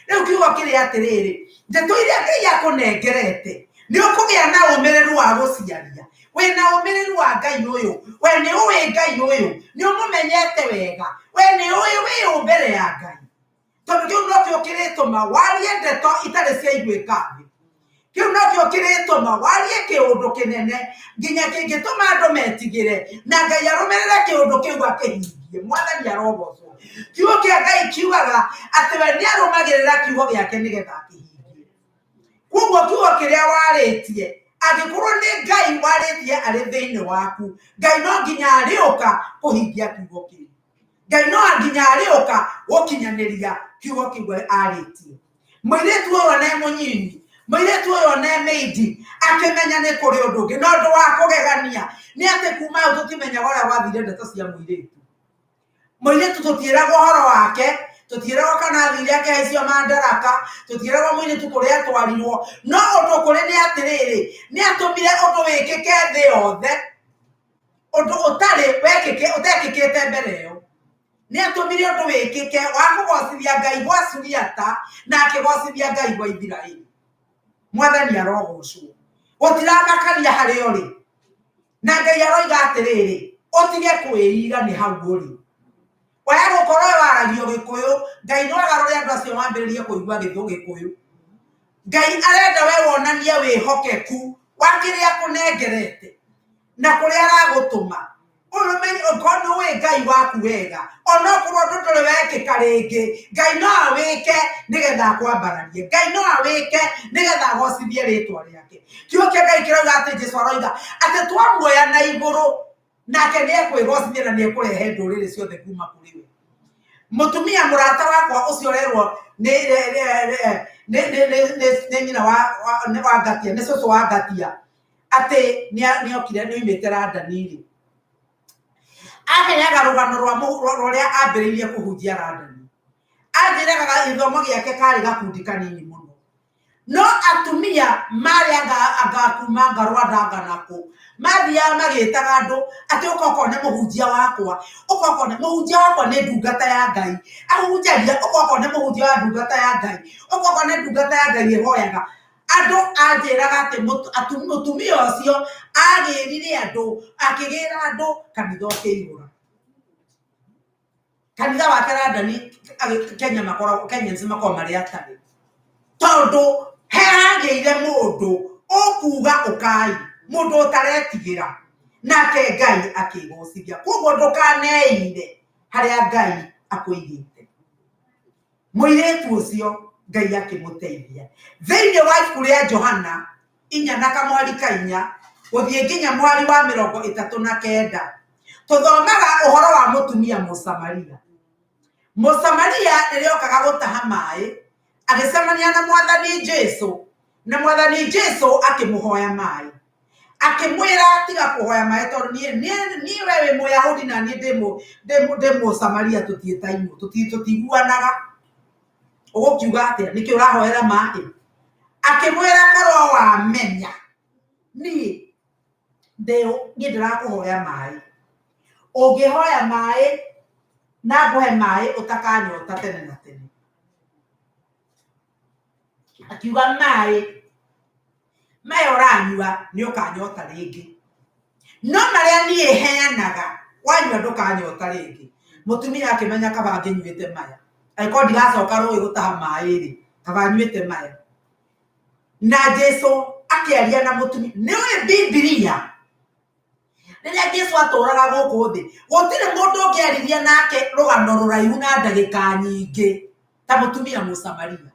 Rĩu kiugo kĩrĩ atĩrĩrĩ, ndeto iria Ngai akũnengerete nĩ ũkũgĩa na ũmĩrĩru wa gũciaria. Wĩna ũmĩrĩru wa Ngai ũyũ, we nĩ ũĩ Ngai ũyũ, nĩ ũmũmenyete wega, we nĩ ũĩ wĩ ũ mbere ya Ngai. Tondũ kĩu nokĩo kĩrĩtũma warie ndeto itarĩ ciaiguĩka thĩ. Kĩu nokĩo kĩrĩtũma warie kĩũndũ kĩnene nginya kĩngĩtũma andũ metigĩre na Ngai arũmĩrĩre kĩũndũ kĩu akĩhingie. Mwathani arogocwo. Kiugo kĩa Ngai kiugaga atĩ we nĩ arũmagĩrĩra kiugo gĩake nĩgetha akĩhingie. Koguo kiugo kĩrĩa warĩtie, angĩkorwo nĩ Ngai warĩtie arĩ thĩinĩ waku, Ngai no nginya arĩũka kũhingia kiugo kĩu. Ngai no nginya arĩũka gũkinyanĩria kiugo kĩu arĩtie. Mũirĩtu ũyũ ona e mũnyinyi, mũirĩtu ũyũ ona e mĩindi, akĩmenya nĩ kũrĩ ũndũ ũngĩ. Na ũndũ wa kũgegania nĩ atĩ kuma hau tũtimenyaga ũrĩa gwathire ndeto cia mũirĩtu. Mũirĩtu tũtiĩragwo ũhoro wake, tũtiĩragwo kana athire akĩhaicio mandaraka, tũtiĩragwo mũirĩtu kũrĩa atwarirwo. No ũndũ kũrĩ nĩ atĩrĩrĩ, nĩ atũmire ũndũ wĩkĩke thĩ yothe, ũndũ ũtarĩ wekĩke, ũtekĩkĩte mbere ĩyo. Nĩ atũmire ũndũ wĩkĩke wa kũgocithia Ngai gwa Suriata na akĩgocithia Ngai gwa Isiraeli. Mwathani arogocwo. Gũtiramakania harĩa ũrĩ. Na Ngai aroiga atĩrĩrĩ, ũtige kwĩira nĩ hau ũrĩ. Waya gũkorwo waragio Gĩkũyũ, Ngai no agarũre andũ acio mambĩrĩrie kũigua Gĩkũyũ. Ngai arenda we wonanie wĩhokeku wa kĩrĩa akũnengerete na kũrĩa aragũtũma. Ũmenye okorwo nĩ ũĩ Ngai waku wega, onokorwo ũndũ ndũrĩ wekĩka rĩngĩ, Ngai no awĩke nĩgetha akwambararie, Ngai no awĩke nĩgetha agocithie rĩtwa rĩake. Kiugo kĩa Ngai kĩrauga atĩ Jesu aroiga atĩ twamuoya na igũrũ, nake nĩ ekwĩgocithia na nĩ ekũrehe ndũrĩrĩ ciothe kuma kũrĩ we. Mũtumia mũrata wakwa ũcio ũrerwo nĩ nĩ nĩ nĩ nĩ nĩ nyina wa wa nĩ wa Ngatia, nĩ cũcũ wa Ngatia, atĩ nĩokire nĩoimĩte London rĩ, aheaga rũgano rwa rũrĩa ambĩrĩirie kũhunjia London. Anjĩraga gĩthomo gĩake karĩ gakundi kanini mũno, no atumia marĩ anga anga kuma anga Rwanda anga nakũ, mathiaga magĩtaga andũ atĩ ũka ũkone mũhunjia wakwa, ũka ũkone mũhunjia wakwa nĩ ndungata ya Ngai, ahunjagia, ũka ũkone mũhunjia wa ndungata ya Ngai, ũka ũkone ndungata ya Ngai ĩhoyaga. Andũ anjĩraga atĩ mũtumia ũcio agĩrire andũ, akĩgĩra andũ kanitha ũkĩihũra. Kanitha wake London, Kenya makoragwo, Kenyans makoragwo marĩ atarĩ. Tondũ hehagĩire mũndũ ũkuga ũkai, mũndũ ũtaretigĩra, nake Ngai akĩgocithia. Koguo ndũkaneire harĩa Ngai akũigĩte. Mũirĩtu ũcio Ngai akĩmũteithia. Thĩinĩ wa ibuku rĩa Johana inya na kamwari ka inya gũthiĩ nginya mwari wa 39, tũthomaga ũhoro wa mũtumia Mũsamaria. Mũsamaria rĩrĩa okaga gũtaha maĩ, agĩcemania na Mwathani Jesu, na Mwathani Jesu akĩmũhoya maĩ. Akĩmwĩra tiga kũhoya maĩ tondũ niĩ niĩ niĩ we wĩ Mũyahudi na niĩ ndĩ Mũsamaria, tũtiĩtainwo, tũtiguanaga. Ũgũkiuga atĩa? Nĩkĩ ũrahoera maĩ? Akĩmwĩra korwo wamenya niĩ ndĩ niĩ ndĩrakũhoya maĩ, ũngĩhoya maĩ na ngũhe maĩ ũtakanyota tene na tene. Akiuga maĩ maya ũranyua nĩ ũkanyota rĩngĩ, no marĩa niĩ heanaga wanyua ndũkanyota rĩngĩ. Mũtumia akĩmenya kaba angĩnyuĩte maya, angĩkorwo ndigacoka rũĩ gũtaha maĩ rĩ, kaba nyuĩte maya. Na Jesu akĩaria na mũtumia. Nĩ ũĩ Bibilia rĩrĩa Jesu atũraga gũkũ thĩ, gũtirĩ mũndũ ũngĩaririe nake rũgano rũraihu na ndagĩka nyingĩ ta mũtumia Mũsamaria.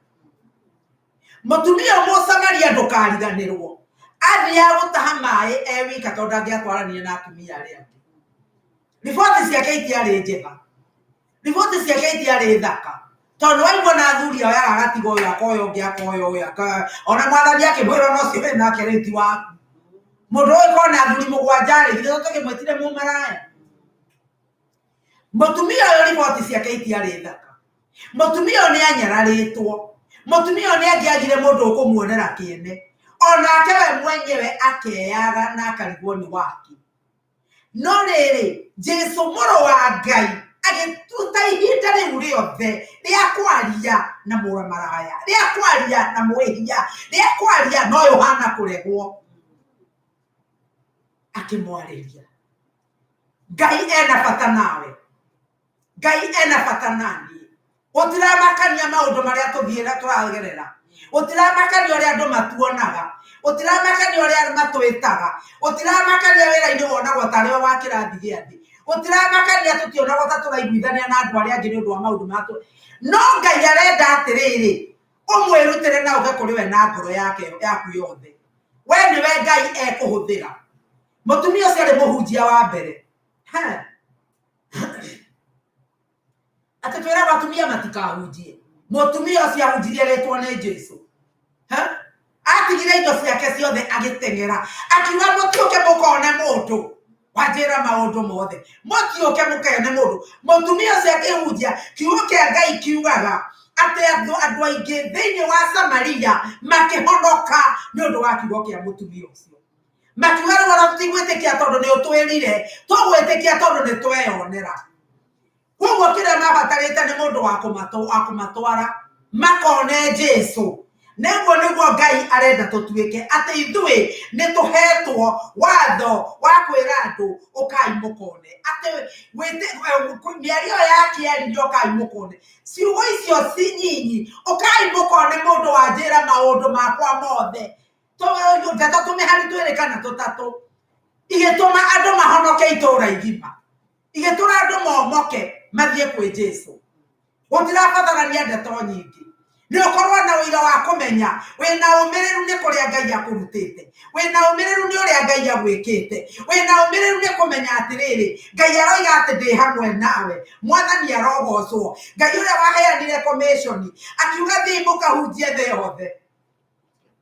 Mũtumia Mũsamaria ndũkariganĩrwo, athiaga gũtaha maĩ e wika tondũ ndangĩatwaranire na atumia arĩa angĩ. Riboti ciake itiarĩ njega, riboti ciake itiarĩ thaka, tondũ waigua na athuri oyaga agatiga ũyũ akoya ũngĩ akoya ũyũ akoya, ona Mwathani akĩmwĩra ona ũcio wĩ nake rĩu ti waku. Mũndũ ũyũ korwo na athuri mũgwanja rĩ, githĩ to tũkĩmwĩtire mũmaraya? Mũtumia ũyũ riboti ciake itiarĩ thaka. Mũtumia ũyũ nĩ anyararĩtwo. Mũtumia ũyũ nĩ angĩagire mũndũ ũkũmuonera kĩene. Onake we mwenyewe akeyaga na akarigwo nĩ waki. No rĩrĩ, Jesu mũrũ wa Ngai agĩtuta ihinda rĩu rĩothe rĩa kwaria na mũmaraya, rĩa kwaria na mwĩhia, rĩa kwaria na ũyũ ũhana kũregwo, akĩmwarĩria. Ngai ena bata nawe, Ngai ena bata naniĩ. Gũtiramakania maũndũ marĩa tũthiĩra tũragerera, gũtiramakania ũrĩa andũ matuonaga, gũtiramakania ũrĩa matwĩtaga, gũtiramakania wĩra-inĩ wonagwo tarĩ o wa kĩrathi gĩa thĩ, gũtiramakania tũtionagwo ta tũraiguithania na andũ arĩa angĩ nĩ ũndũ wa maũndũ matũ. No Ngai arenda atĩrĩrĩ, ũmwĩrutĩre na ũke kũrĩ we na ngoro yake yaku yothe. We nĩwe Ngai ekũhũthĩra. Mũtumia ũcio arĩ mũhunjia wa mbere. Ha. Atĩ twĩragwo atumia matikahunjie. Mũtumia ũcio ahunjirie rĩtwo nĩ Jesu. Ha? Atigire indo ciake ciothe agĩteng'era. Akiuga mũtiũke mũkone mũndũ wanjĩra maũndũ mothe. Mũtiũke mũkone mũndũ. Mũtumia ũcio akĩhunjia, kiugo kĩa Ngai kiugaga atĩ andũ aingĩ thĩinĩ wa Samaria makĩhonoka nĩ ũndũ wa kiugo kĩa mũtumia ũcio. Makiuga rĩu ona tũtigwĩtĩkia tondũ nĩ ũtwĩrire, tũgwĩtĩkia tondũ nĩ tweyonera. Koguo kĩrĩa mabatarĩte nĩ mũndũ wa kũmatwara makone Jesu. Nĩguo nĩguo Ngai arenda tũtuĩke, atĩ ithuĩ nĩ tũhetwo watho wa kwĩra andũ ũkai mũkone. Atĩ mĩario ĩyo ya kĩaririo ũkai mũkone, ciugo icio ci nyinyi, ũkai mũkone mũndũ wanjĩra maũndũ makwa mothe. Ndeto tũmĩhari twĩrĩ kana tũtatũ igĩtũma andũ mahonoke itũũra igima. Thitima igĩtũra andũ momoke mathiĩ kwĩ Jesu. Gũtirabatarania ndeto nyingĩ, nĩ ũkorwo na ũira wa kũmenya wĩna ũmĩrĩru nĩ kũrĩa Ngai akũrutĩte, wĩna ũmĩrĩru nĩ ũrĩa Ngai agwĩkĩte, wĩna ũmĩrĩru nĩ kũmenya atĩrĩrĩ, Ngai aroiga atĩ ndĩ hamwe nawe. Mwathani arogocwo. Ngai ũrĩa waheanire commission akiuga thiĩi mũkahunjie thĩ yothe,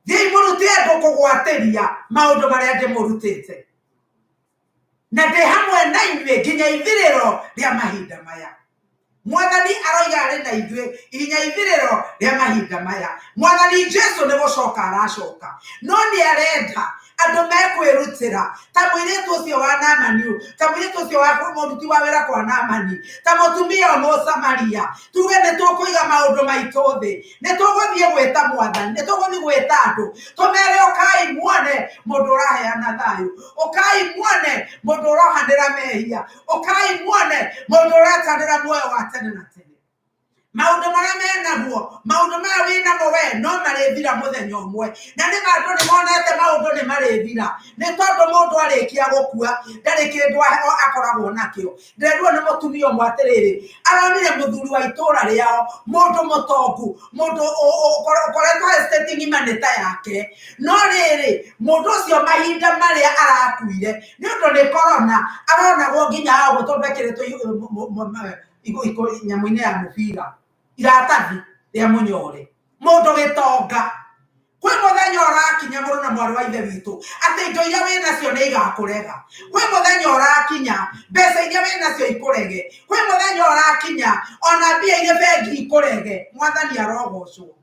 thiĩi mũrute andũ kũgwatĩria maũndũ marĩa ndĩmũrutĩte, na ndĩ hamwe na inyuĩ nginya ithirĩro rĩa mahinda maya. Mwathani aroiga arĩ na ithuĩ nginya ithirĩro rĩa mahinda maya. Mwathani Jesu nĩ gũcoka aracoka, no nĩ arenda andũ mekwĩrutĩra ta mũirĩtu ũcio wa Naamani, ta mũirĩtu ũcio wa mũruti wa wĩra kwa Naamani, ta mũtumia Mũsamaria. Tuge nĩ tũkũiga maũndũ maitũ thĩ, nĩ tũgũthiĩ gwĩta Mwathani, nĩ tũgũthiĩ gwĩta andũ tũmere, ũkai muone mũndũ ũraheana thayũ, ũkai muone mũndũ ũrohanĩra mehia, ũkai muone mũndũ ũretanĩra muoyo wa tene na tene. Maũndũ marĩa menaguo, maũndũ maya wĩnamo we no marĩthira mũthenya ũmwe, na nĩ ma andũ nĩ monete maũndũ nĩ marĩthira, nĩ tondũ mũndũ arĩkia gũkua ndarĩ kĩndũ akoragwo nakĩo. Ndĩrerirwo nĩ mũtumia ũmwe atĩrĩrĩ, aronire mũthuri wa itũra rĩao, mũndũ mũtongu, mũndũ ũkoretwo estate ng'ima nĩ ta yake, no rĩrĩ mũndũ ũcio mahinda marĩa arakuire nĩ ũndũ nĩ korona, aronagwo nginya hau ũguo tondũ ekĩrĩtwo nyamũ-inĩ ya mũbira, iratathi rĩa mũnyore, mũndũ gĩtonga. Kwĩ mũthenya ũrakinya mũrũ na mwarĩ wa ithe witũ atĩ indo iria wĩ nacio nĩ igakũrega. Kwĩ mũthenya ũrakinya mbeca iria wĩ nacio ikũrege. Kwĩ mũthenya ũrakinya ona mbia iria bengi ikũrege. Mwathani arogocwo.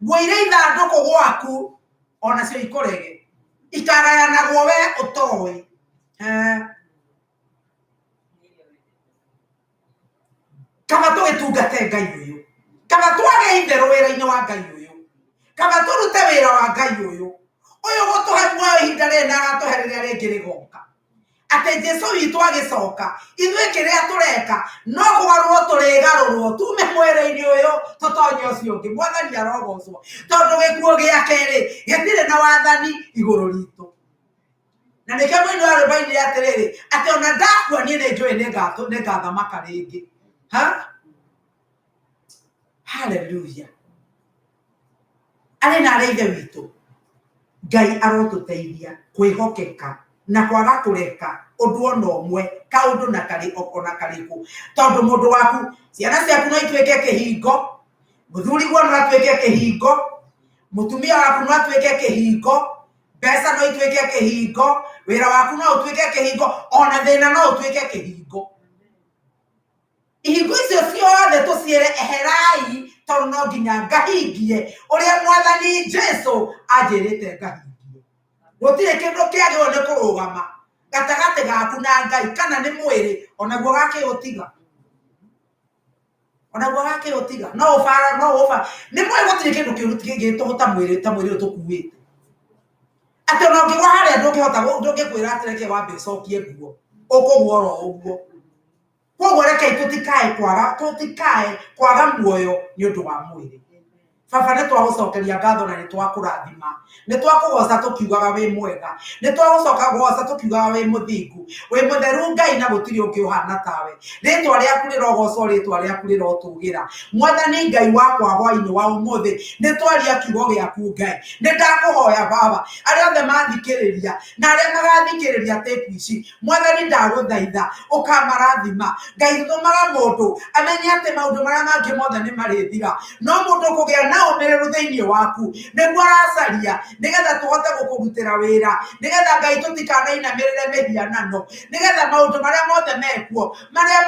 Nguo iria ithandũkũ gwaku onacio ikũrege, ikagayanagwo we ũtoĩ. Kaba tũgĩtungate Ngai ũyũ, kaba twage itherũ wĩra-inĩ wa Ngai ũyũ, kaba tũrute wĩra wa Ngai ũyũ, ũyũ gũtũhe muoyo ihinda rĩrĩ na agatũhe rĩrĩa rĩngĩ rĩgoka. Atĩ Jesu witũ agĩcoka, ithuĩ kĩrĩa tũreka no kũgarũrwo tũrĩgarũrwo tume mwĩrĩ-inĩ ũyũ tũtonye ũcio ũngĩ. Mwathani arogocwo, tondũ gĩkuũ gĩa kerĩ gĩtirĩ na wathani igũrũ ritũ. Na nĩkĩo mũini wa rwĩmbo ainire atĩrĩrĩ, atĩ ona ndakua niĩ nĩ njũĩ nĩngathamaka rĩngĩ. Ha? Haleluya. Arĩ na arĩa ithe witũ, Ngai arotũteithia kwĩhokeka na kwaga kũreka ũndũ ona ũmwe, kaũndũ na karĩ ona karĩkũ, tondũ mũndũ waku, ciana ciaku no ituĩke kĩhingo, mũthuri guo no atuĩke kĩhingo, mũtumia waku no atuĩke kĩhingo, mbeca no ituĩke kĩhingo, wĩra waku no ũtuĩke kĩhingo, ona thĩna no ũtuĩke kĩhingo. Ihingo icio ciothe tũciĩre eherai, tondũ no nginya ngahingie ũrĩa Mwathani Jesu anjĩrĩte ngahingie. Gũtirĩ kĩndũ kĩagĩrĩirwo nĩ kũrũgama gatagatĩ gaku na Ngai, kana nĩ mwĩrĩ onaguo gakĩũtiga, onaguo gakĩũtiga no ũbara, no ũbara nĩ mwĩrĩ. Gũtirĩ kĩndũ kĩũru gĩtũhũ ta mwĩrĩ, ta mwĩrĩ ũyũ tũkuĩte, atĩ ona ũngĩgwa harĩa ndũngĩhota, ndũngĩkwĩra atĩ reke wambe ũcokie nguo, ũkũgwa oro ũguo. Koguo rekei tũtikae kwaga muoyo nĩ ũndũ wa mwĩrĩ. Baba, nĩ twagũcokeria ngatho na nĩ twakũrathima, nĩ twakũgoca tũkiugaga wĩ mwega, nĩ twagũcoka goca tũkiugaga wĩ mũthingu, wĩ mũtheru Ngai, na gũtirĩ ũngĩ ũhana tawe. Rĩtwa rĩaku rĩrogocwo, rĩtwa rĩaku rĩrotũgĩra. Mwathani Ngai wakwa, hwainĩ wa ũmũthĩ nĩ twaria kiugo gĩaku. Ngai, nĩ ndakũhoya Baba, arĩa othe mathikĩrĩria na arĩa magathikĩrĩria tape ici, Mwathani ndagũthaitha ũkamarathima. Ngai, tũmaga mũndũ amenye atĩ maũndũ marĩa mangĩ mothe nĩ marĩthira, no mũndũ kũgĩa na ũmĩrĩru thĩinĩ waku nĩguo aracaria, nĩgetha tũhote gũkũrutĩra wĩra, nĩgetha Ngai tũtikanainamĩrĩre mĩhianano, nĩgetha maũndũ marĩa mothe mekuo marĩa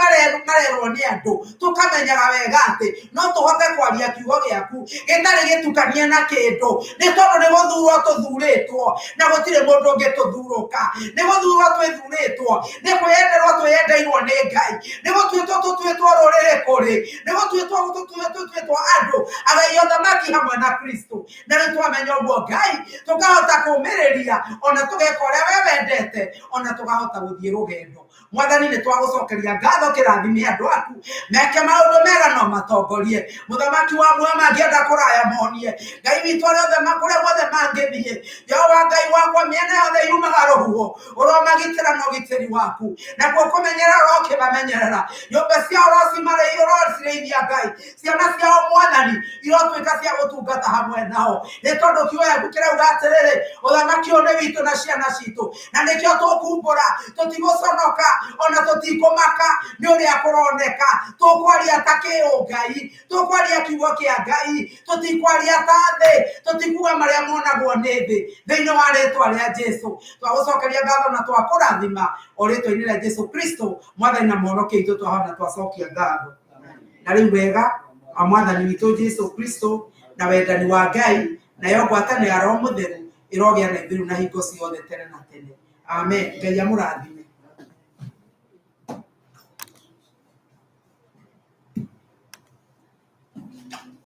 marerwo nĩ andũ tũkamenyaga wega atĩ no tũhote kwaria kiugo gĩaku gĩtarĩ gĩtukanie na kĩndũ, nĩ tondũ nĩ gũthurwo tũthurĩtwo na gũtirĩ mũndũ ũngĩ tũthurũka. Nĩ gũthurwo twĩthurĩtwo, nĩ kwĩyenderwo twĩyendeirwo nĩ Ngai, nĩ gũtuĩtwo tũtuĩtwo rũrĩrĩ kũrĩ, nĩ gũtuĩtwo tũtuĩtwo andũ agai ũthamaki hamwe na Kristo. Na rĩu twamenya ũguo, Ngai, tũkahota kũmĩrĩria ona tũgeka ũrĩa we wendete, ona tũkahota gũthiĩ rũgendo. Mwathani nĩ twagũcokeria ngatho, kĩrathime andũ aku, meke maũndũ mega no matongorie. Mũthamaki wa muoyo, mangĩenda kũraya monie Ngai witũ arĩa othe kũrĩa guothe mangĩthiĩ. Jehova Ngai wakwa, mĩena yothe yumaga rũhuho, ũromagitĩra na ũgitĩri waku, nakuo kũmenyerera ũrokĩmamenyerera. Nyũmba ciao ũrocirĩithia Ngai, ciana ciao Mwathani irotuĩka cia gũtungata hamwe nao, nĩ tondũ kiugo gĩaku kĩrauga atĩrĩrĩ, ũthamaki ũyũ nĩ witũ na ciana citũ, na nĩkĩo tũkumbũra, tũtigũconoka ona tũtikũmaka nĩ ũrĩa kũroneka. Tũkwaria ta kĩũngai, tũkwaria kiugo kĩa Ngai, tũtikwaria ta thĩ, tũtikuga marĩa monagwo nĩ thĩ. Thĩinĩ wa rĩtwa rĩa Jesu twagũcokeria ngatho na twakũrathima, o rĩtwa-inĩ rĩa Jesu Kristo, Mwathani na Mũhonokia witũ, twahona na twacokia ngatho. Na rĩu wega wa Mwathani witũ Jesu Kristo na wendani wa Ngai nayo ngwatanĩro ya Roho Mũtheru ĩrogĩa na ithuĩ na hingo ciothe tene na tene. Amen. Ngai amũrathime.